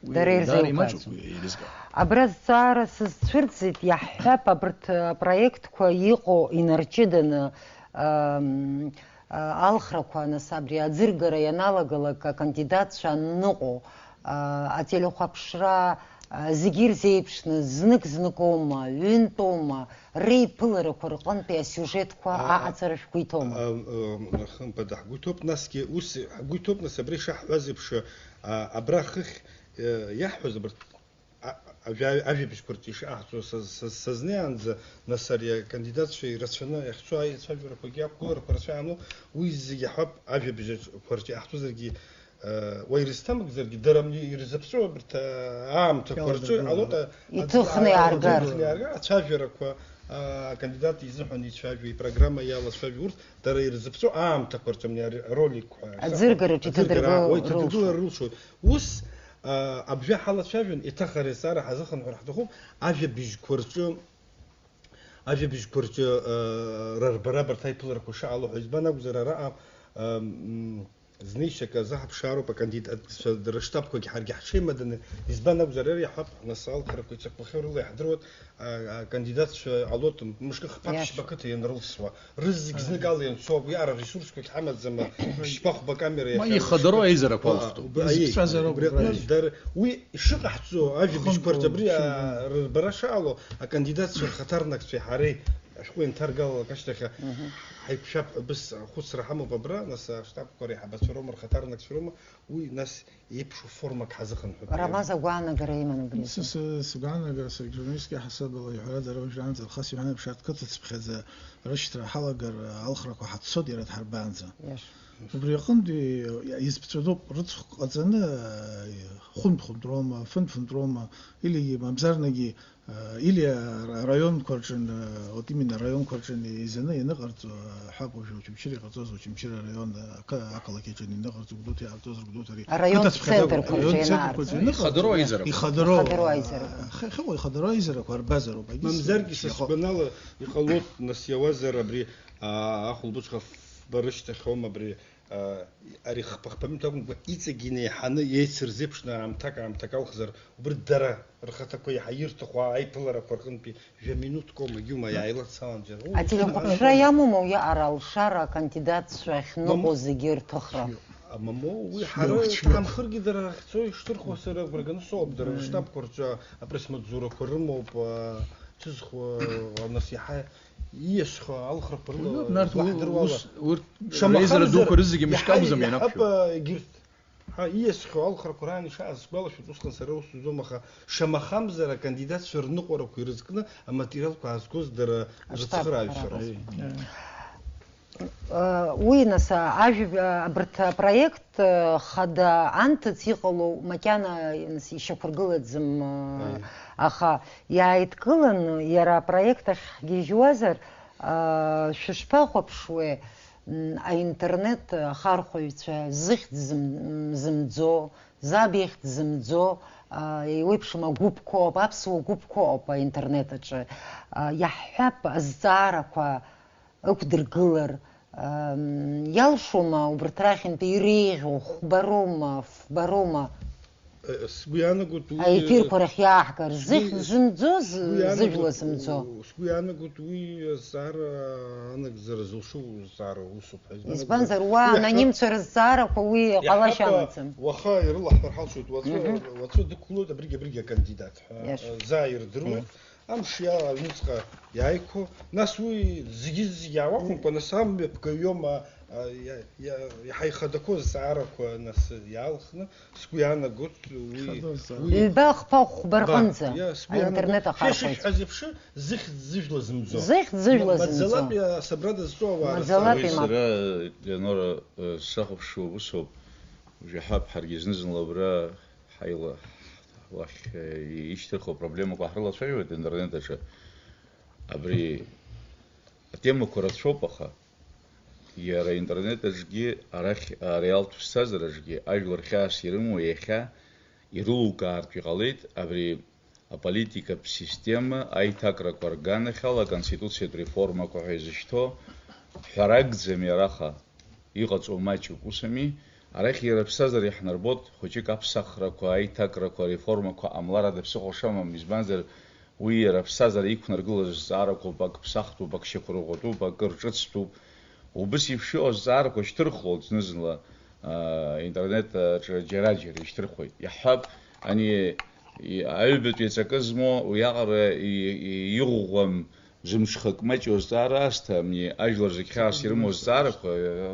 уи Дара даара ирзеилкаауам. Имаҷуп ирызкаау. Абра зҵаара сызцәырҵит, иаҳҳәап, абарҭ апроектқәа иҟоу инарҷыданы, ам, а, алхрақәа, нас, абри аӡыргара ианалагалак акандидатцәа анныҟәо, а, ателехәаԥшра, а, зегьы ирзеиԥшны, знык-зныкоума, ҩынтәоума, реиԥыларақәа рҟынтәи асиужетқәа А, аҟаҵара шәгәы иҭоума? А, а, хымԥада, ҳгәы иҭоуп, насгьы ус ҳгәы иҭоуп, нас, абра ишаҳҳәаз еиԥш, а, абра хыхь, а, иаҳҳәаз абарҭ, а, ажәа-, ажәабжьқәа рҿы ишаҳҵо са, са, сазнеиаанӡа, нас, ари акандидатцәа ирацәаны иахьцо аицәажәарақәагьы, ақәгыларақәа рацәа иаамоуп, уи зегьы иаҳҳәап ажәабжьқәа рҿы иаҳҵозаргьы, Уа ирызҭамыгӡаргьы, дара абни ирзыԥҵәо абарҭ, аамҭақәа рҿы Иалдыргыло. Алота Иҭыхны иааргар. Иҭыхны иааргар, ацәажәарақәа, а, акандидат изыҳәан ицәажәо, ипрограмма иалацәажәо, урҭ дара ирзыԥҵәо аамҭақәа рҿы абни ари-, ароликқәа. Аӡыргараҿы аӡыргара, иҭадыргыло уа иҭадыргыло рылшоит. Рылшоит. Ус, а, абжьы ҳалацәажәон, еиҭах ари азҵаара ҳазыхынҳәыр ҳҭахуп, ажәабжьқәа рҿы, ажәабжьқәа рҿы, а, рырбара абарҭ аиԥыларақәа шаҟало ҳәа, избан акәзар, араҟа, а, м, Знеишьак азы ҳаԥшаароуп акандидатцәа рыштабқәагьы ҳаргьы ҳҽеимаданы, избан акәзар, ара иаҳҳәап, нас алхрақәа ицақәахьоу рыла иаҳдыруеит, а, акандидатцәа ҟалоит, мышкы хԥа Иашоуп. Ԥшьба қыҭа ианрылсуа, рызегь зныкала ианцо, уи ара ресурсқәагь ҳамаӡам, ԥшьба хәба камера Ма иахьа ихадароу аҵәҵәа-, аиеизарақәа а, алхтәуп. а, Изыԥҵәазароуп убри аҟны убра. Дара, уи ишыҟаҳҵо, ажәабжьқәа рҿы абри, а, Хымԥада, рырбара шаало, акандидатцәа рхаҭарнакцәеи ҳареи Ашәҟәы инҭаргалалак ашьҭахь, Мгм. ҳаиқәшәап, абыс ахәыцра ҳамоуп абра, нас аштабқәа реиҳабацәа роума, рхаҭарнакцәа роума, уи нас еиԥшу формак ҳазыхынҳәып. Рамаз агәаанагара иман убри азы. Са, са, сгәаанагара, саргьы журналистская ҳасабала иҳәара дара уажәраанӡа Алхас иҳәан еиԥш, арҭ қыҭацыԥхьаӡа рышьҭра ҳалагар, алхрақәа ҳаццот иара дҳарбаанӡа. Иаша. Убри аҟынтәи изԥҵәадоуп рыцхә ҟаҵаны, хәынтә-хәынтә роума, фынтә-фынтә роума, или мамзарнагьы, или араионқәа рҿы, вот именно араионқәа рҿы изаны ианыҟарҵо, ҳәа уажәы Очамчыра иҟарҵоз, Очамчыра араион ақалақь аҿы ианыҟарҵо, Гәдоуҭа иҟарҵоз, Гәдоуҭа ари. Араион центрқәа рҿы ианаарҵо. Ихадароу аизарақәа. Ихадароу. Ихадароу аизарақәа. Ха-, хаҟәа ихадароу аизарақәа рбазароуп, егьыс. Мамзаргьы са сгәанала, иҟалоит, нас, иауазар абри, аа, ахәылбыҽха фба рышьҭахьоума абри, аа, ари хԥа-хԥа минуҭ акәымкәа, иҵегь инеиҳаны еицырзеиԥшны аамҭак-аамҭак алхзар, убри дара рхаҭақәа иаҳа ирҭаху аиԥыларақәа рҟынтәи жәа-минуҭк аума, егьума, иааилацалан џьара. Ателехәаԥшра иамоума уи ара алшара акандидатцәа ахьныҟәо зегьы рҭыхра? Мамоу, уи ҳара ҳамхыргьы дара ахьцо ишҭырхуа сара агәра ганы соуп, дара рыштабқәа рҿы апресс-маҵзурақәа рымоуп, а, ҭызхуа, а, нас иаҳа ииасхьоу алхрақәа рыла. Нарҭ, уи, ус, урҭ реизара дуқәа рызегьы мышк акәӡам ианаԥхьо. Егьырҭ, ҳа, ииасхьоу алхрақәа раан ишаасгәалашәоит, усҟан сара аус зуӡом, аха шамахамзар акандидатцәа рныҟәарақәа ирызкны аматериалқәа аазгоз дара рыцхырааҩцәа роуп. Уи, нас, ажәаб-, абарҭ апроект, хада анҭыҵ иҟалоу макьана, нас, ишьақәыргылаӡам, аха иааидкыланы иара апроект ахь ҳгьежьуазар, шәышԥахәаԥшуеи, аинтернет ахархәаҩцәа зыхьӡ зым-, зымӡо, заб ихьӡ зымӡо, еиуеиԥшым агәыԥқәоуп, аԥсуа гәыԥқәоуп аинтернет аҿы. Иаҳҳәап, азҵаарақәа ықәдыргылар, ам, иалшома убарҭ рахьынтәи иреиӷьу хәбароума, фбароума? Э, сгәы иаанагоит уи, аефирқәа рахь иааҳгар, сгәы зыхьӡ зымӡоз, сгәы иаанагоит, зыжәла зымӡо. Сгәы иаанагоит уи азҵаара анагӡара зылшо зҵаара усуп ҳәа. Избанзар, избанзар, уа, уи ананимцәа рызҵаарақәа уи ҟалашьа амаӡам. Иаҳҳәап, уаха ирылаҳҳәар ҳалшоит, уаҵәы, уаҵәы дықәгылоит абригь, абригь акандидат ҳәа, заа ирдыруеит. Амш иала аҩныҵҟа иааиқәо, нас уи зегьы-зегьы иаауа акәымкәа, нас амҩаԥгаҩ иоума, а, иа-, иа-, иаҳа ихадақәоу азҵаарақәа нас иаалхны, сгәы иаанагоит, уи, уи ҩба, хԥа, хәба рҟынӡа, иа, сгәы иаанагоит. Аинтернет ахархәеит. Шәа ишышәҳәаз еиԥш, зыхьӡ зыжәла зымӡо. Зыхьӡ зыжәла зымӡо. Маӡалатәи асабрада зҵоу ауаа рацәоуп. Маӡалатәи. Уи сара, Леонора, э, сахәаԥшуа усоуп. Уажәы ҳаб ҳаргьы зны-зынла абра ҳаила-, уахь, э, ишьҭырхуа проблемақәа ҳрылацәажәоит интернет аҿы. Абри атемақәа рацәоуп, аха иара аинтернет аҿгьы, арахь, ареалтә ԥсҭазаараҿгьы ажәлар хьаас ирымоу иахьа ирылукаартә иҟалеит абри аполитикатә система аиҭакрақәа рганахьала аконституциатә реформақәа ҳәа изышьҭоу ҳәаракӡами араҟа? Иҟаҵоу маҷуп, усами? Арахь иара аԥсҭазаара иаҳнарбоит, хәыҷык аԥсахрақәа, аиҭакрақәа, ареформақәа ҟамлар ада ԥсыхәа шамам, избанзар, уи иара аԥсҭазаара иқәнаргылаз зҵаарақәоуп, ак ԥсахтәуп, ак шьақәырӷәӷәатәуп, акы рҿыцтәуп. Убыс еиԥш иҟоу азҵаарақәа шьҭырхлоит зны-зынла, аа, интернет аҿы џьара-џьара ишьҭырхуеит. Иаҳҳәап, ани, и-, аҩбатәи аҵакы змоу, уиаҟара и-, и-, иӷәӷәам, зымҽхак маҷу азҵаара аасҭа, ани ажәлар зегь хьаас ирымоу азҵаарақәа,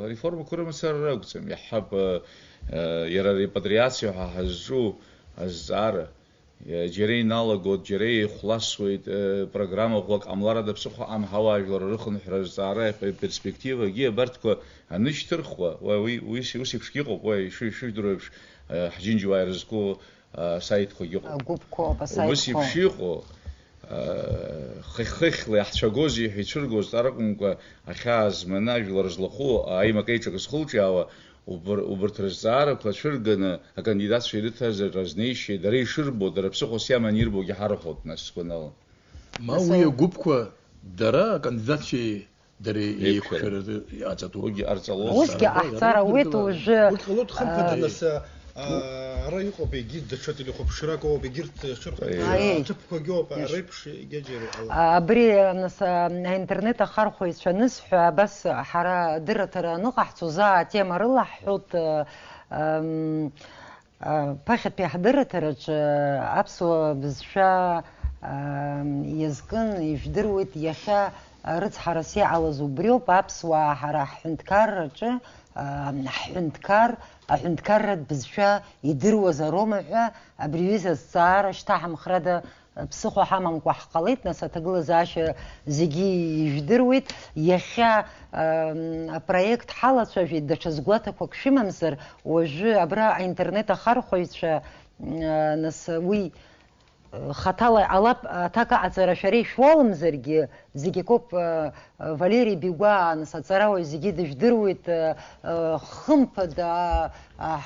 ареформақәа рымацара ракәӡам. Иаҳҳәап, э, э, иара арепатриациа ҳәа ҳазҿу азҵаара, э, џьара иналагоит, џьара еихәласуеит, э, программа ӷәӷәак ҟамлар ада ԥсыхәа ҟамҳауа ажәлар рыхынҳәра азҵаара, аперспективагьы абарҭқәа анышьҭырхуа, уа уи, уи, ус еиԥшгьы ыҟоуп, уа ишыжәдыруа еиԥш, э, ҳџьынџьуаа ирызку асаитқәагьы ыҟоуп. Агәыԥқәоуп, асаитқәа. Убыс еиԥш иҟоу, хыхь-хыхьла иаҳцәагозеи ҳәа ицәыргоз, ҵара акәымкәа, ахьаа зманы ажәлар злахәу аимак-аиҿак зхылҿиаауа, убыр-, убарҭ рызҵаарақәа цәырганы, акандидатцәа ирыҭаз разнеишьеи, дара ишырбо, дара ԥсыхәас иаманы ирбогьы ҳарҳәоит, нас, сгәанала. Ма уи агәыԥқәа дара акандидатцәеи дареи еиқәшәара иҟаҵатәуп. Уигьы ҟарҵалоит. Усгьы ҟаҳҵар ауеит уажәы. Урҭ ҟалоит, хымԥада, нас, а, ара иҟоуп, егьи даҽа телехәаԥшрак ыҟоуп, егьырҭ ҿырхуеит. Аиеи. Аҭыԥқәагьы ыҟоуп, ареиԥш егьаџьара иҟалоит. Абри, нас, а, аинтернет ахархәаҩцәа анысҳәа, абас ҳара адырраҭара аныҟаҳҵо, заа атема рылаҳҳәоит, а, ам, Ԥахьатәи ҳдырраҭараҿы аԥсуа бызшәа, аа, иазкын, ижәдыруеит, иахьа рыцҳарас иҟалаз убриоуп, аԥсуаа ҳара ҳҳәынҭқарраҿы, аа, ҳҳәынҭқар, аҳәынҭқарратә бызшәа идыруазароума ҳәа абри аҩыза азҵаара шьҭаҳамхрада Ԥсыхәа ҳамамкәа ҳҟалеит, нас, аҭагылазаашьа зегьы ижәдыруеит. Иахьа, ам, апроект ҳалацәажәеит, даҽа згәаҭақәак шәымамзар, уажәы абра аинтернет ахархәаҩцәа, а, нас, уи, а, хаҭала алап аҭак аҟаҵара шәара ишәоуалымзаргьы, зегь акоуп, а, а, Валери Бигәаа, нас, аҵарауаҩ зегьы дыжәдыруеит, а, а, хымԥада, а, а,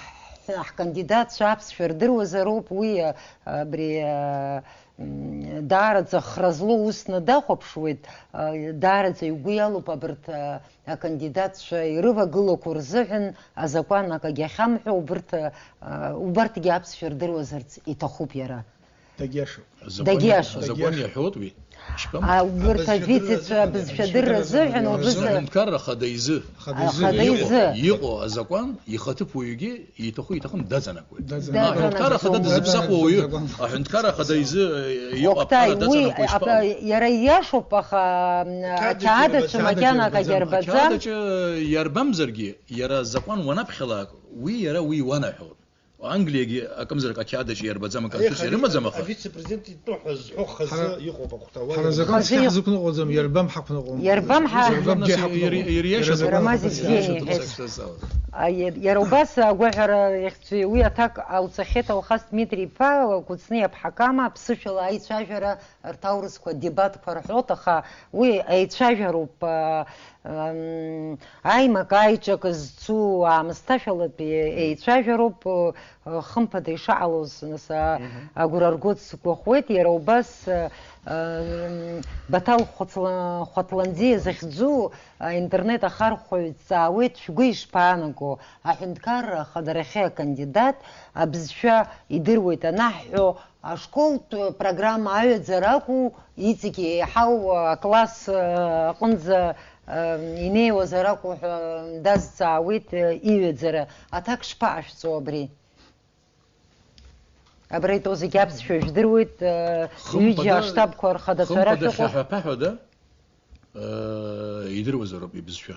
ҳ-, ҳкандидатцәа аԥсшәа рдыруазароуп, уи, а, абри, а, М, даараӡа хра злоу усны дахәаԥшуеит, а, даараӡа игәы иалоуп абарҭ, а, акандидатцәа ирывагылақәо рзыҳәан азакәан акагьы ахьамҳәо, убарҭ, а, убарҭгьы аԥсшәа рдыруазарц иҭахуп иара. Дагьиашоуп. Азакәан Дагьиашоуп. Азакәан иаҳәоит уи. Ишԥам? А, убарҭ Абызшәа адәы дырра азыҳәан, абызшәа дырра азыҳәан, убыс- Аҳәынҭқарра Ахада изы. Ахада изы. Ахада изы. Иҟоу, иҟоу азакәан ихаҭыԥуаҩгьы иҭаху-иҭахым даҵанакуеит. Даҵанакуеит. Аҳәынҭқарра Ахада дызԥсахуа уаҩы, Даҵанакуеит. Аҳәынҭқарра Ахада изы, э, иҟоу Октай, аԥҟара уи, даҵанакуа ишԥаҟоу? Иара ииашоуп, аха, м, ақьаад аҿы ақьаад аҿы макьана иарбаӡам. Акагьы арбаӡам. Ақьаад аҿы иарбамзаргьы, иара азакәан уанаԥхьалак, уи иара уи иуанаҳәоит. Англиагьы акымзарак ақьаад аҿы иарбаӡам, аконституциа ирымаӡам, аха. Авице-президент итәы ҳәа зҳәо хазы Ҳара, иҟоуп, ахәҭа уа ҳара иҟоуп. Азакәан Хазы иҟоуп. Ҳзықәныҟәаӡом, иарбам ҳақәныҟәом. Иарбам ҳа- Иарбам ҳақәныҟәом. Иара, иара иашазы Рамаз акәын, Евгений иашазы иҳәеит. Акәын. А, иа-, иара убас агәаҳәара иахьӡу уи аҭак ауҵахьеит Алхас Дмитри-иԥа, Кәыҵниа Аԥҳақама, аԥсышәала аицәажәара рҭоурыхқәа, дебатқәа рҳәоит, аха уи еицәажәароуп, а, ам, аимак-аиҿак зцу аамысҭашәалатәи еицәажәароуп, а, хымԥада ишаҟалоз, нас, а, Мгм. агәра ргоит, сгәахәуеит, иара убас, а, ам, Баҭал Хәаҭла-, Хәаҭланӡиа захьӡу, а, интернет ахархәаҩ дҵаауеит, шәгәы ишԥаанаго, аҳәынҭқарра ахадарахьы акандидат абызшәа идыруеит анаҳҳәо, ашколтә программа аҩаӡара акәу, иҵегь еиҳау акласс, э, аҟынӡа, э, инеиуазар акәу ҳәа дазҵаауеит, э, иҩаӡара. Аҭак шԥаҟашәҵо абри? Абра итәоу зегь аԥсшәа жәдыруеит, э, Хымԥада, ҩыџьа аштабқәа рхадацәа хымԥада рахь ыҟоуп. Хьаҳәа-ԥаҳәада, э, идыруазароуп ибызшәа.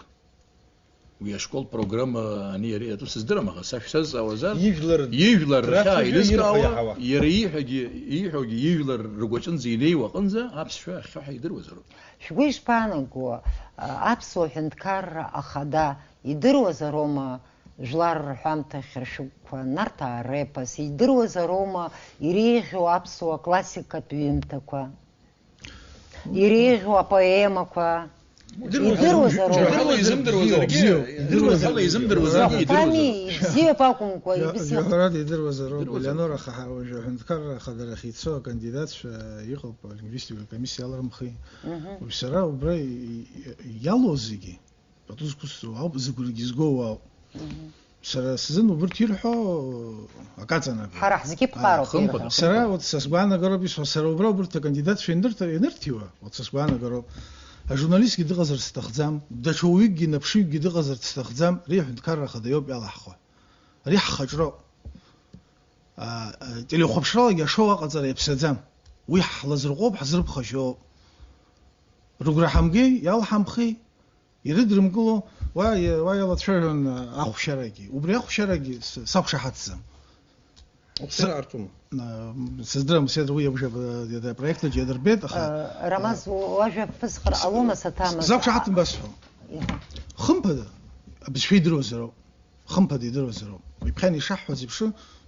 Уи ашкол программа ани иареи атәы сыздырам, аха са шәсазҵаауазар, Ижәлар ижәлар рхьаа рацәажәо ирҳәо еилызкаауа, иаҳауа. Иара ииҳәагьы, ииҳәогьы ижәлар ргәаҿынӡа инеиуа аҟынӡа аԥсшәа ахьхьаҳәа идыруазароуп. Шәгәы ишԥаанаго, а, аԥсуа ҳәынҭқарра ахада идыруазароума жәлар рҳәамҭа хьыршәыгқәа, Нарҭаа репос, идыруазароума иреиӷьу аԥсуа классикатә ҩымҭақәа? Иреиӷьу апоемақәа идыруазароуп. Џьоукы изымдыруазаргьы, бзиоуп, бзиоуп. Џьоукы изымдыруазаргьы Иахәҭами, идыруазароуп. Бзиоуп акәымкәа, Џьо-, ибзиахәуп. Џьоҳарада идыруазароуп. Идыруазароуп. Елеонора Хаҳа уажәы аҳәынҭқарра ахадарахь ицо акандидатцәа иҟоуп, алингвистика акомиссиа иаларымхи. Мгм. Уажә сара убра и-, и-, иалоу зегьы, пату зқәысҵо ауп, зыгәрагьы згоу ауп. Мгм. Сара сзын убырҭ ирҳәо акаҵанакуеит. Ҳара ҳзегьы ԥҟароуп. Хымԥада, ирҳәо. Сара, хымԥада. Вот, са сгәаанагароуп исҳәо, сара убра убырҭ акандидатцәа ианырҭ-, ианырҭиуа, вот, са сгәаанагароуп. Ажурналистгьы дыҟазар сҭахӡам, даҽа уаҩыкгьы, наԥшыҩкгьы дыҟазар сҭахӡам, ари аҳәынҭқарра ахада иоуп иалаҳхуа. Ари ҳхаҿроуп. А, а, телехәаԥшралагьы ашоу аҟаҵара иаԥсаӡам. Уи ҳлазырҟәоуп, ҳзырԥхашьоуп. Рыгәра ҳамгеи, иалҳамхи. Ирыдрымкыло, уа, уа иалацәажәон ахәшьарагьы. Убри ахәшьарагьы с-, сақәшаҳаҭӡам. Уԥсыр С-, артума? М, сыздырам, сеидру иабжьа, э, проект аҿы иадырбеит, аха, Э, Рамаз, э, уажәа ԥысҟар с-, ҟалома, с-, саҭамыз? Сзақәшаҳаҭым басҳәо. Иҳәа. Хымԥада, абызшәа идыруазароуп. Хымԥада идыруазароуп. Ҩаԥхьан ишаҳҳәаз еиԥш,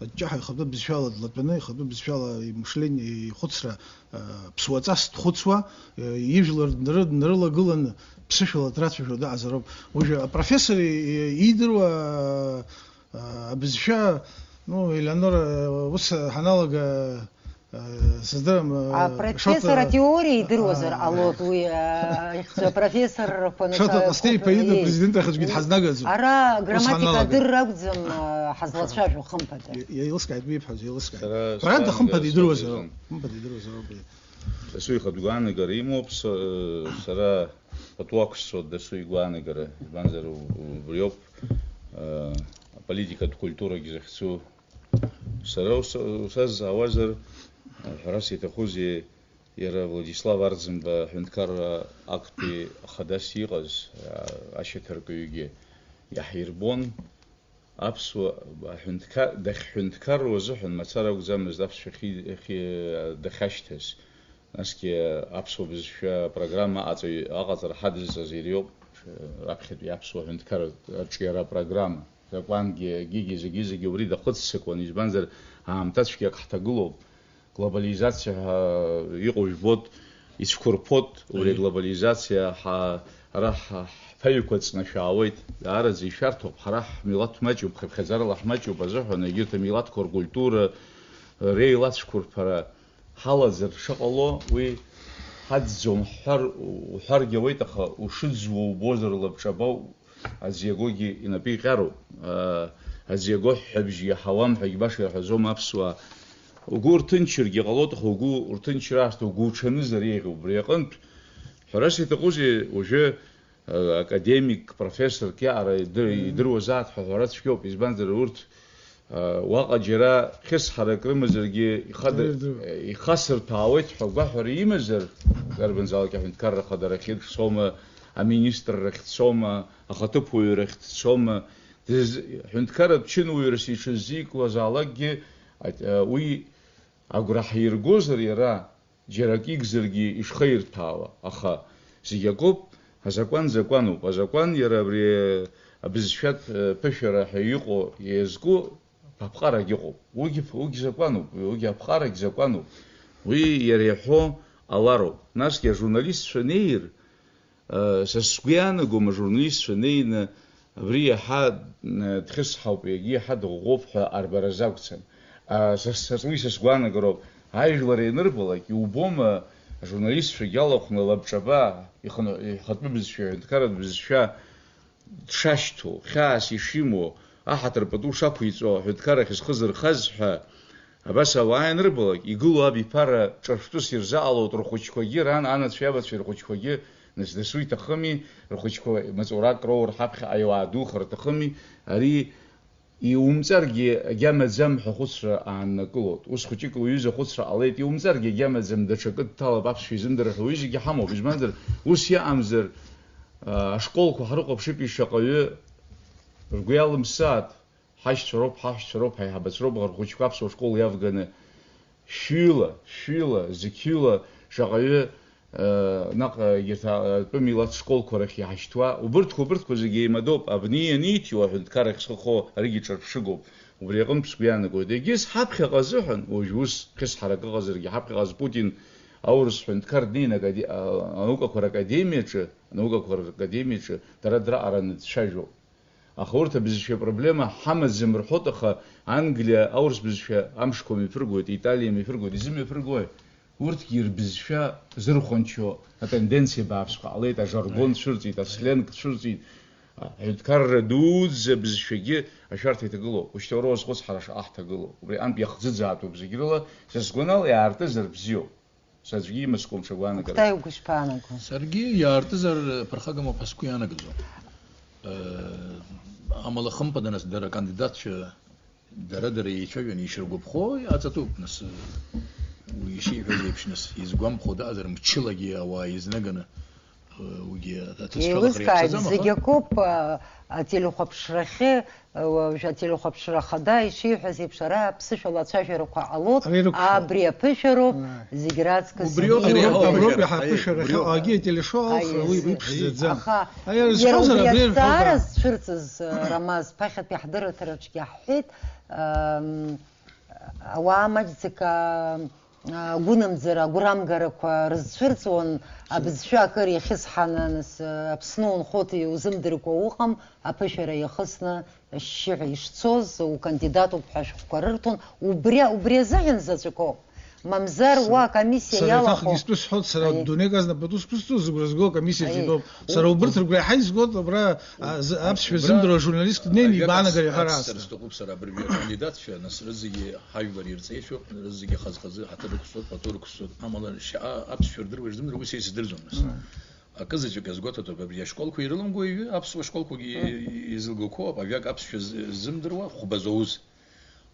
аҷҷаҳәа ихатәы бызшәала длатәаны, ихатәы бызшәала имышление, ихәыцра, э, ԥсуаҵас дхәыцуа, э, ижәлар днары-, днарылагыланы, ԥсышәала драцәажәо дыҟазароуп. Уажәы апрофессор и-, и-, иидыруа, э, абызшәа, ну, Елеонора, э, ус ҳаналага, Э, сыздырам, э, Апрофессор Шоҭа атеориа идыруазар Аа. ҟалоит уи, э, ихцәы апрофессорқәа Шоҭа нас Ҟасҭеи аҟоуп, иԥа ида, э, президент ахаҿгьы дҳазнагазом. Ара Ус грамматика ҳаналага. Адырра акәӡам, э, ҳазлацәажәо, хымԥада. Иа-, иа-, еилыскааит, уи ибҳәаз, еилыскааит. Сара, Вариант сара, ахымԥада сара, идыруазароуп. сара. Хымԥада идыруазароуп уи. Дасу ихатә гәаанагара имоуп, с-, э, сара пату ақәсҵоит дасу игәаанагара, избанзар, у-, убриоуп, э, аполитикатә культурагьы захьӡу. Сара ус-, усазҵаауазар, ҳәарас иаҭахузеи, иара Владислав Арӡынба аҳәынҭқарра актәи ахадас иҟаз, а-, ашьаҭаркыҩгьы иаҳирбон, аԥсуа аҳәынҭқар, дахьҳәынҭқарроу азыҳәан мацара акәӡамызт аԥсшәа ахьи-, ахьи-, дахьашьҭаз. Насгьы аԥсуа бызшәа апрограмма аҟаҵаҩ-, аҟаҵара ҳадызҵаз иара иоуп, раԥхьатәи аԥсуа ҳәынҭқарратә арҿиара апрограмма. Закәангьы, акгьы, зегьы-зегьы убри дахыццакуан, избанзар, аамҭацәгьак ҳҭагылоуп. Глобализациа ҳәа иҟоу жәбоит, ицәқәырԥоит, убри Аиеи. Аглобализациа ҳа-, ара ҳа-, ҳԥаҩқәа ҵнашәаауеит, даараӡа ишәарҭоуп, ҳара ҳмилаҭ маҷуп, хыԥхьаӡарала ҳмаҷуп азыҳәан, егьырҭ амилаҭқәа ркультура, реилацәқәырԥара ҳалаӡыр шыҟало, уи ҳаӡӡом ҳҳәар, уҳәаргьы ауеит, аха ушыӡуа убозар лабҿаба аӡиагогьы инапы иҟьароуп. Аӡиаго ҳәҳәабжь иаҳауам ҳәагьы баша ирҳәаӡом аԥсуаа. Угәы урҭынчыргьы ҟалоит, аха угәы урҭынчыр аасҭа угәуҽанызар еиӷьуп. Убри аҟынтә, ҳәарас иаҭахузеи, уажәы, академик, профессорк иаҟара идыр-, идыруазааит ҳәа ҳәара цәгьоуп. Избанзар, урҭ, уаҟа џьара хьысҳарак рымазаргьы ихада-, Ирдыруеит. Ихасырҭәаауеит ҳәа агәаҳәара имазар, дарбанзаалак аҳәынҭқарра хадара ахьеиԥш цома, аминистррахь дцома, ахаҭыԥуаҩрахь дцома, дыз-, ҳәынҭқарратә чынуаҩрас иҽыззикуазаалакгьы, а, уи агәра ҳиргозар иара, џьара акы игзаргьы ишхаирҭәаауа, аха зегь акоуп, азакәан закәануп. Азакәан иара абри абызшәатә, э, ԥышәара ҳәа иҟоу, иазку аԥҟарагь ыҟоуп. Уигьы, уигь закәануп, уигь аԥҟарагь закәануп. Уи иара иҳәо ҟалароуп. Насгьы ажурналистцәа неир, Са сгәы иаанагом, ажурналистцәа неины, абри иаҳа дхьысҳауп, егьи иаҳа дыӷәӷәоуп ҳәа арбаразы акәӡам. Са, са, уи са сгәаанагароуп. Ажәлар ианырбалак, иубома, ажурналистцәагьы алахәны лабҿаба, ихатәы бызшәа, аҳәынҭқарратә бызшәа дшашьҭоу, хьаас ишимоу, аҳаҭыр пату шақәиҵо, аҳәынҭқарахь зхы зырхаз ҳәа, Абас ауаа ианырбалак, игылоу абиԥара ҿырԥштәыс ирзаҟалоит рхәыҷқәагьы, ран, анацәеи абацәеи рхәыҷқәагьы, нас дасу иҭахыми, рхәыҷқәа маҵурак роур ҳаԥхьаҟа иуаа духар аҭахыми, ари иумҵаргьы агьама ӡам ҳәа ахәыцра ааннакылоит. Ус хәыҷык лҩыза ахәыцра ҟалеит, иумҵаргьы агьама ӡам, даҽакы дҭалап, аԥсшәа изымдыруа ҳәа уаҩы зегьы ҳамоуп. Избанзар, ус иҟамзар, а, ашколқәа ҳрыхәаԥшып ишаҟаҩы ргәы иалымсааит. Ҳашьцәа роуп, ҳаҳәшьцәа роуп, ҳаиҳабацәа роуп, ҳара рхәыҷқәа аԥсуа школ иавганы, шәҩыла, шәҩыла, шаҟаҩы, э, наҟ, э, егьырҭ, э, атәым илац школқәа рахь иҳашьҭуа, убырҭқәа, убырҭқәа зегьы еимадоуп, абни ианиҭиуа аҳәынҭқарахь схы ахо аригьы ҿырԥшыгоуп, убри аҟынтә сгәы иаанагоит. Егьыс ҳаԥхьаҟа азыҳәан, уажә ус хьысҳарак ыҟазаргьы, ҳаԥхьаҟа азы Путин аурыс ҳәынҭқар днеины акаде-, а-, анаукақәа ракадемиаҿы, анаукақәа ракадемиаҿы дара драҟараны дцәажәоуп. Аха урҭ абызшәа проблема ҳамаӡам рҳәоит, аха Англиа аурыс бызшәа амшқәа мҩаԥыргоит, Италиа мҩаԥыргоит, изымҩаԥыргои? Урҭгьы рбызшәа зырхәанчо атенденциа бааԥсқәа ҟалеит, ажаргон цәырҵит, асленг цәырҵит, аҳәынҭқарра дуӡӡа бызшәагьы ашәарҭа иҭагылоуп. Ушьҭа уара уазхәыц ҳара шаҟа ҳҭагылоу. Убри антә иахӡыӡаатәуп зегь рыла, са сгәанала иаартызар бзиоуп. Саӡәгьы имаскуам ҽа гәаанагарак. Октай, угәы ишԥаанаго? Саргьы иаартызар ԥырхагамоуп ҳәа сгәы иаанагӡом. Э, амала хымԥада, нас, дара акандидатцәа дара-дара еицәажәаны ишыргәаԥхо иҟаҵатәуп, нас, уи ишиҳәаз еиԥш, нас, изгәамԥхо дыҟазар, мчылагьы ауаа еизнаганы, э, уигьы аҭыӡшәалахар Еилыскааит, иаԥсаӡам, аха зегь акоуп, а, ателехәаԥшрахьы Уажә ателехәаԥшра ахада ишиҳәаз еиԥш, ара аԥсышәала ацәажәарақәа ҟалоит, Абри рықәшәоуп. Абри аԥышәароуп, Ааи. Зегь раҵкыс Убриоуп, ииуа. Абри Абриоуп, абриоуп иаҳа Абри аԥышәара абриоуп. Ахьыҟоу, агьи ателешоу алхра Аиеи. Уи иԥшӡаӡам. Аха Аиа, иара изҳәозар, убри абри азҵаара рҳәозар. Зцәырҵыз, Рамаз, ԥахьатәи ҳдырраҭараҿгьы ҳҳәеит, ам, ауаа маҷӡак, а, гәынамӡара, агәрамгарақәа рызцәырҵуан, абызшәа акыр иахьысҳаны, нас, Аԥсны унхоит, иузымдыркәа уҟам, аԥышәара иахысны, ашьшьыҳәа ишцоз, укандидатуп ҳәа ашәҟәқәа рырҭон, убри, убри азыҳәан заҵәык ауп. Мамзар, Сара, уа акомиссиа сара иалахәу еиҭахгьы стәы сҳәоит, сара Аиеи. Дунеик азна пату сԥызҵо зыгәра зго акомиссиа Аиеи. Зегьоуп. Сара убырҭ ргәы иаҳа изгоит, абра, а, з-, аԥсшәа Убра зымдыруа ажурналистк днеины ажәак ибаанагар ац-, иҳәар ацҵа аасҭа. Сҭахуп сара абыржәы акандидатцәа, нас рызегьы ҳажәлар ирҵеицәоуп, рызегьы хаз-хазы ҳаҭыр ықәсҵоит, пату рықәсҵоит, амала шьаҟа аԥсшәа рдыруа ирзымдыруа ус еицдырӡом, нас. Мм. Акызаҵәык азгәаҭатәуп, абри ашколқәа ирылымго ҩы, аԥсуа школқәагьы Мм. Изылгақәоуп, ажәак аԥсшәа з-, ззымдыруа хәба зоуз.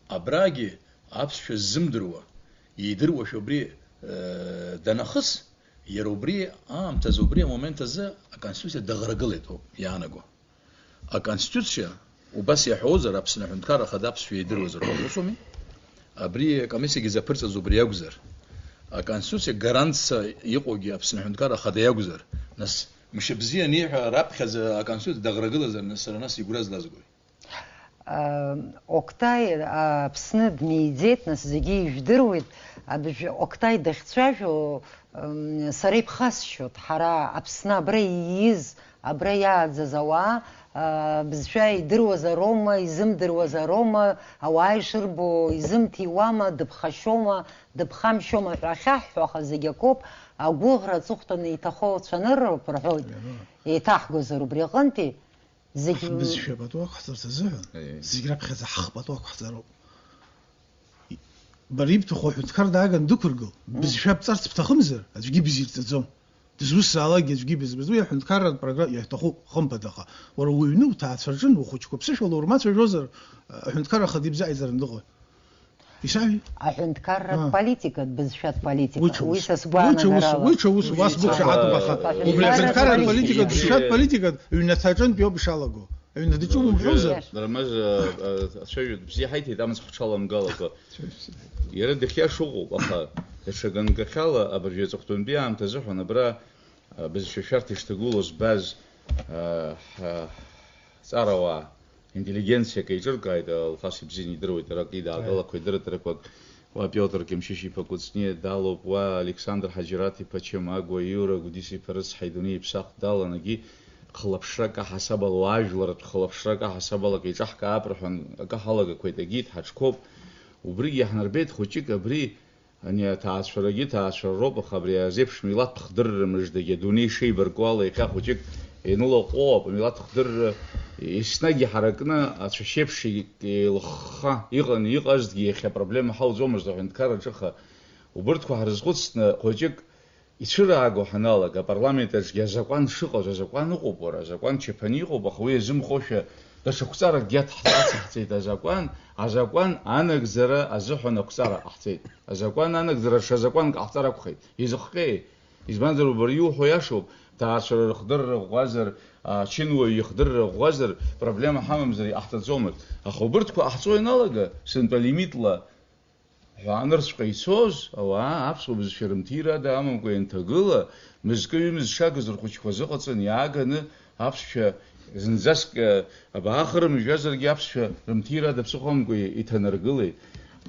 Абрагьы аԥсшәа ззымдыруа, идыруашәа убри, э, данахыс, иара убри аамҭазы, убри амомент азы аконституциа даӷрагылеит ауп иаанаго. Аконституциа Убас иаҳәозар, Аԥсны Аҳәынҭқарра Ахада аԥсшәа идыруазар ҳәа, ус ауми? Абри акомиссиагьы заԥырҵаз убри акәзар, аконституциа гарантца иҟоугьы Аԥсны Аҳәынҭқарра Ахада иакәзар, нас, мшыбзиа аниҳәа раԥхьаӡа аконституциа даӷрагылазар, нас сара нас игәра злазгои? Октай Аԥсны дмиӡеит, нас зегьы ижәдыруеит, абжә-, Октай дахьцәажәо, м, сара иԥхасшьоит, ҳара Аԥсны абра ииз, абра иааӡаз ауаа, а, бызшәа идыруазароума, изымдыруазароума, ауаа ишырбо изымҭиуама, дыԥхашьома, дыԥхамшьома ҳәа ахьаҳҳәо, аха зегь акоуп, агәыӷра аҵыхәтәаны иҭахо цәанырроуп рҳәоит, еиҭаҳгозар убри аҟынтәи. Зегь ҳбызшәа пату ақәҳҵарц азыҳәан, Аиеи. Зегь раԥхьаӡа ҳхы пату ақәҳҵароуп. Бара ибҭаху аҳәынҭқар дааган дықәыргыл, Мм. Бызшәа бҵарц бҭахымзар, аӡәгьы бзирҵаӡом. Дызусҭзаалакгьы аӡәгьы бызбызуа, иаҳәынҭқарратә программа иаҭахуп, хымԥадаха. Уара уҩны, уҭаацәа рҿы, ухәыҷқәа ԥсышәала урмацәажәозар, аҳәынҭқарра ахада ибзааиӡаран дыҟои? Исаҳәеи? Аҳәынҭқарратә Аа. Политикатә, бызшәатә политика. Уи ҽа Уи ус. Са Уи ҽа ус, сгәаанагарала. Уи ҽа ус, уа сгәы Уи ҽа ԥшаатәуп, аха. Аҳәынҭқарратә Убри аҳәынҭқарратә политика. Политика, бызшәатә политика, ҩнаҭаҿынтә иоуп ишалаго. Аҩнаҭаҿы умҳәозар? Иашоуп. Рамаз, а, а, ацәажәаҩ бзиа ҳаиҭеит, амц ҳҽаламгалакәа. Иара дыхиаша ыҟоуп, аха даҽа ганкахьала абыржәы аҵыхәтәантәи аамҭазыҳәан абра, а, бызшәа шәарҭа ишҭагылоу збаз, а, ҳа-, ҳҵарауаа, интеллигенциак еиҿыркааит, Алхас ибзианы идыруеит, ара акы идаагалақәа, идырраҭарақәак, уа Пиотр Кьымшьышь-иԥа Кәыҵниа далоуп, уа Александр Ҳаџьараҭ-иԥа Чамагәа, Иура Гәдис-иԥа рыцҳа идунеи иԥсахт далан, егьи хылаԥшрак аҳасабала, уаажәларратә хылаԥшрак аҳасабала акы еиҿаҳкаап рҳәан, акы ҳалагақәеит, егьит, ҳаҿқәоуп. Убригьы иаҳнарбеит хәыҷык абри Ани аҭаацәарагьы ҭаацәара роуп, аха абри азеиԥш милаҭ хдырра мыждагьы адунеи шеибарку ала иахьа хәыҷык ианылаҟәуап, амилаҭ хдырра еснагь иҳаракны ацәашьеиԥш еилыхха иҟан, иҟазҭгьы иахьа апроблема ҳауӡомызт аҳәынҭқарраҿы, аха убырҭқәа ҳрызхәыцны хәыҷык ицәырааго ҳаналага, апарламент аҿгьы азакәан шыҟаз, азакәан ыҟоуп, уара, азакәан чаԥаны иҟоуп, аха уи азымхошәа даҽа қәҵаракгьы аҭ-, ацаҳҵеит, азакәан, азакәан анагӡара азыҳәан ақәҵара ҟаҳҵеит. Азакәан анагӡара ҽа закәанк ҟаҳҵар акәхеит. Изыхҟьеи? Избанзар, убри иуҳәо иашоуп, ҭаацәара рыхдырра ӷәӷәазар, ачынуаҩ ихдырра ӷәӷәазар, проблема ҳамамзар иҟаҳҵаӡомызт. Аха убырҭқәа ҟаҳҵо ианалага, сынтәа лимитла ҳәаанырцәҟа ицоз ауаа аԥсуа бызшәа рымҭирада амамкәа ианҭагыла, мызкы-ҩымыз шагыз рхәыҷқәа азыҟаҵан иааганы аԥсшәа зынӡаск, э, абаахырымжәазаргьы аԥсшәа рымҭирада ԥсыхәа амкәа иҭанаргылеит.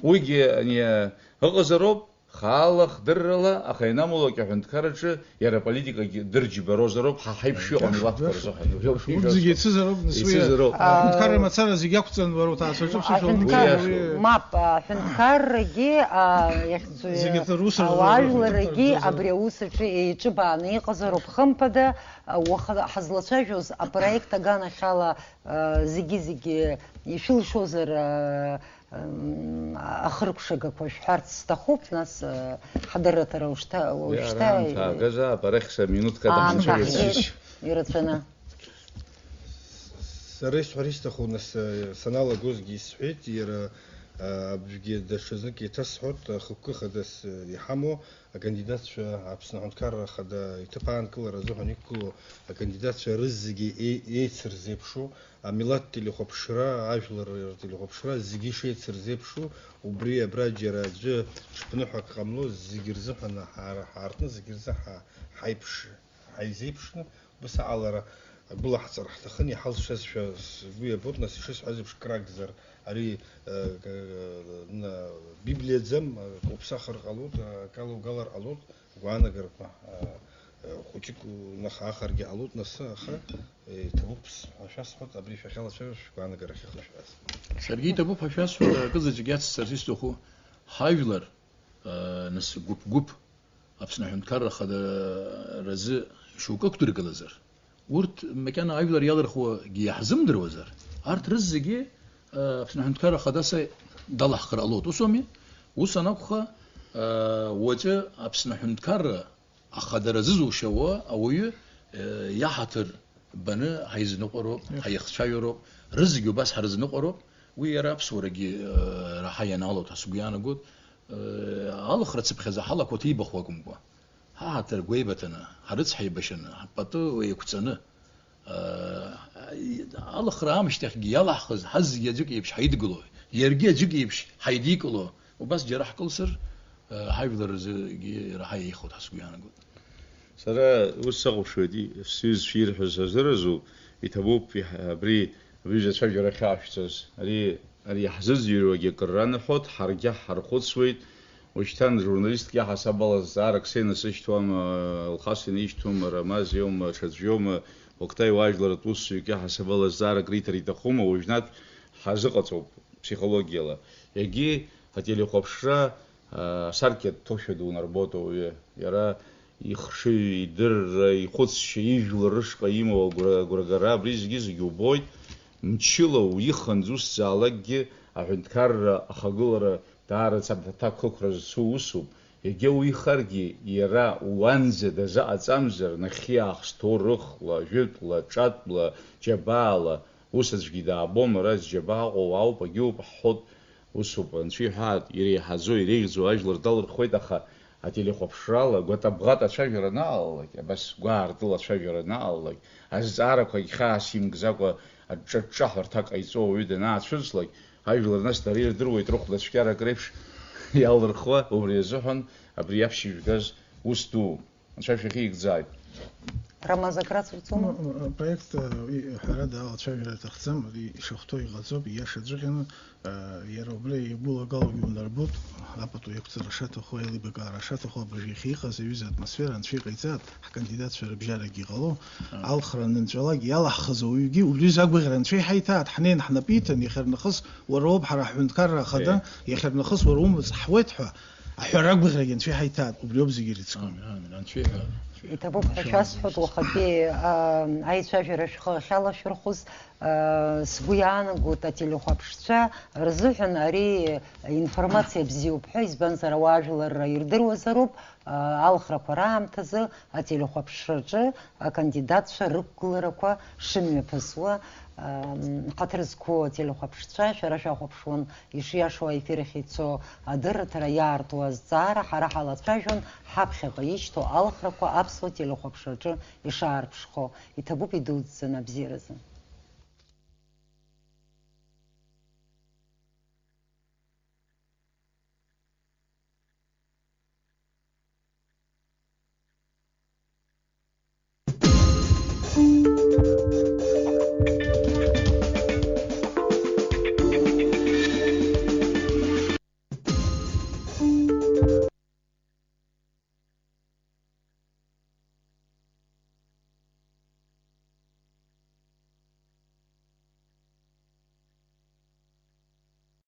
Уигьы ани, э, ыҟазароуп, хаала, хдыррала, аха ианамулак аҳәынҭқарраҿы иара аполитикагьы дырџьбарозароуп, ҳа ҳаиԥш иҟоу милаҭқәа рзыҳәан. Убри ауп Урҭ зегьы ишәасҳәо. Ицызароуп, нас уи Ицызароуп. Аҳәынҭқарра мацара зегь ақәҵан, уара уҭаацәа рҿы ԥсышәала Аҳәынҭқар-, Уи иашоуп. Мап, аҳәынҭқаррагьы, а, иахьӡу-, Зегьы рус рзы ауаажәларрагьы рзы абри аус аҿы еиҿыбааны иҟазароуп. Хымԥада, а, уаха ҳазлацәажәоз апроект аганахьала, а, зегьы-зегьы ишәылшозар, а, м, ахыркәшагақәа шәҳәарц сҭахуп, нас, а, ҳдырраҭара ушьҭа-, уажәшьҭа Аамҭа аагазаап, арахь са минуҭк ада Аамҭа ҳанцәажәарц ҳцеит. Исшь. Ирацәаны. Сара исҳәар исҭаху, нас, саналагозгьы исҳәеит, иара, а, абжәгьы даҽазнык еиҭасҳәоит, ахықәкы хадас, а, иҳамоу акандидатцәа Аԥсны Аҳәынҭқарра Ахада иҭыԥ аанкылара азыҳәан иқәгылоу акандидатцәа рызегьы еи-, еицырзеиԥшу, амилаҭ телехәаԥшра, ажәлар ртелехәаԥшра зегьы шеицырзеиԥшу, убри абра џьара аӡәы ҽԥныҳәак ҟамло, зегьы рзыҳәан ҳара ҳаартны, зегьы рзы ҳа-, ҳаиԥш-, ҳаизеиԥшны, убас аҟалара агәылаҳҵар ҳҭахын, иҳалшазшәа сгәы иабоит, нас ишысҳәаз еиԥш кракзар, ари, э, э, на-, библиаӡам, э, уԥсахыр ҟалоит, э, акала угалар ҟалоит, агәаанагарақәа, э, э, хәыҷык унахаахаргьы ҟалоит, нас, аха, э, иҭабуп ҳәа шәасҳәоит, абри шәахьалацәажәо шәгәаанагарахь ихышәҳәаз. Саргьы иҭабуп ҳәа шәасҳәоит, акызаҵәык иацсҵарц исҭаху, ҳажәлар, э, нас гәыԥ-гәыԥ Аԥсны Аҳәынҭқарра Ахада разы шьоукы ықәдыргылазар, урҭ макьана ажәлар иалырхуагьы иаҳзымдыруазар, арҭ рызегьы, э, Аԥсны Аҳәынҭқарра Ахадаса далаҳхыр ҟалоит. Ус ауми? Ус анакәха, э, уаҵәы Аԥсны Аҳәынҭқарра Ахадара зызушьауа ауаҩы, э, иаҳаҭыр баны ҳаизныҟәароуп, Ех. ҳаихцәажәароуп, рызегьы убас ҳарызныҟәароуп. Уи иара аԥсуарагьы, э, раҳа ианалоит ҳәа сгәы иаанагоит. Э, алхра цыԥхьаӡа ҳалақәа ҭибахуа акәымкәа, ҳаҳаҭыр гәеибаҭаны, ҳарыцҳаибашьаны, ҳпату еиқәҵаны, э, Алхра аамышьҭахьгьы иалаҳхыз ҳазегьы аӡәык еиԥш ҳаидгыло, иаргьы аӡәык еиԥш ҳаидикыло, убас џьара ҳкылсыр, э, ҳажәлар рзыгьы раҳа еиӷьхоит ҳәа сгәы иаанагоит. Сара ус сахәаԥшуеит, и-, сҩызцәа ирҳәаз азыразуп, иҭабуп, иҳ-, абри, абри ацәажәара ахьаашәҵаз, ари, ари иаҳзыӡырҩуагьы акыр ранаҳәоит, ҳаргьы ҳархәыцуеит. Ушьҭан журналистк иаҳасаб ала зҵаарак сеинасышьҭуама, Алхас инеишьҭуама, Рамаз иоума, ҽаӡә иоума, Октай уаажәларатә усзуҩык иаҳасаб ала зҵаарак риҭар иҭахума, уажәнатә ҳазыҟаҵоуп ԥсихологиала. Егьи ателехәаԥшра, аа, асаркьа дҭоушәа дунарбоит ауаҩы. Иара ихшыҩ, идырра, ихәыцшьа, ижәлар рышҟа имоу агәра-, агәрагара, абри зегьы-зегьы убоит. Мчыла уихынӡ усзаалакгьы аҳәынҭқарра ахагылара даара аҭак ықәра зцу усуп. Егьа уихаргьы, иара уанӡа дазыҟаҵамзар, нахьхьи-аахыс ҭоурыхла, жәытәла, ҿатәла, џьабаала, ус аӡәгьы даабом, ара зџьабаа ыҟоу ауп, агьоуп ҳҳәоит, усоуп, анцәа иҳәаат, иреиҳаӡоу, иреиӷьӡоу ажәлар далырхуеит, аха ателехәаԥшрала гәатабӷат ацәажәара анаалалак, абас гәаартыла ацәажәара анаалалак, азҵаарақәагь хьаас имкӡакәа аҿҿаҳәарҭа ҟаиҵо ауаҩы данаацәыӡлак, ажәлар нас дара ирдыруеит рыхәда цәгьарак реиԥш иалырхуа, убри азыҳәан абри аԥшьыжәгаз ус ду. Анцәа шәахьигӡааит. Рамаз, акрацәырҵума? Ну, э, проект, э, и-, ҳәарада, алацәажәара аҭахӡам, ари ишахәҭоу иҟаҵоуп, ииашаҵәҟьаны, э, иара убри игәылагалоугьы унарбоит, апату иақәҵара шаҭаху, аилибакаара шаҭаху, абыржәы иахьа иҟаз аҩыза атмосфера анцәа иҟаиҵааит, ҳкандидатцәа рыбжьарагьы иҟало, алхра анынҵәалак иалаҳхыз ауаҩгьы убри изы агәаӷьра анцәа иҳаиҭааит, ҳнеин ҳнапы иҭан, иахьарнахыс уара уоуп ҳара ҳҳәынҭқарра ахада, иахьарнахыс уара умыц ҳуеит ҳәа, аҳәара агәыӷьрагьы анцәа иҳаиҭааит, убриоуп зегьы ирыцку. Амин, амин, анцәа иҳәа. Иҭабуп ҳәа шәасҳәоит, уахатәи, аа, аицәажәара шәхы ахьалашәырхәыз, аа, сгәы иаанагоит, ателехәаԥшцәа рзыҳәан ари информациа бзиоуп ҳәа, избанзар, ауаажәларра ирдыруазароуп, аа, алхрақәа раамҭазы ателехәаԥшраҿы акандидатцәа рықәгыларақәа шымҩаԥысуа, аа, хаҭыр зқәу ателехәаԥшцәа, шәара шәахәаԥшуан, ишиашоу аефир ахь ицо адырраҭара иаарту азҵаара ҳара ҳалацәажәон, ҳаԥхьаҟа ишьҭоу алхрақәа аԥсуа телехәаԥшраҿы ишаарԥшхо. Иҭабуп идуӡӡаны абзиаразы.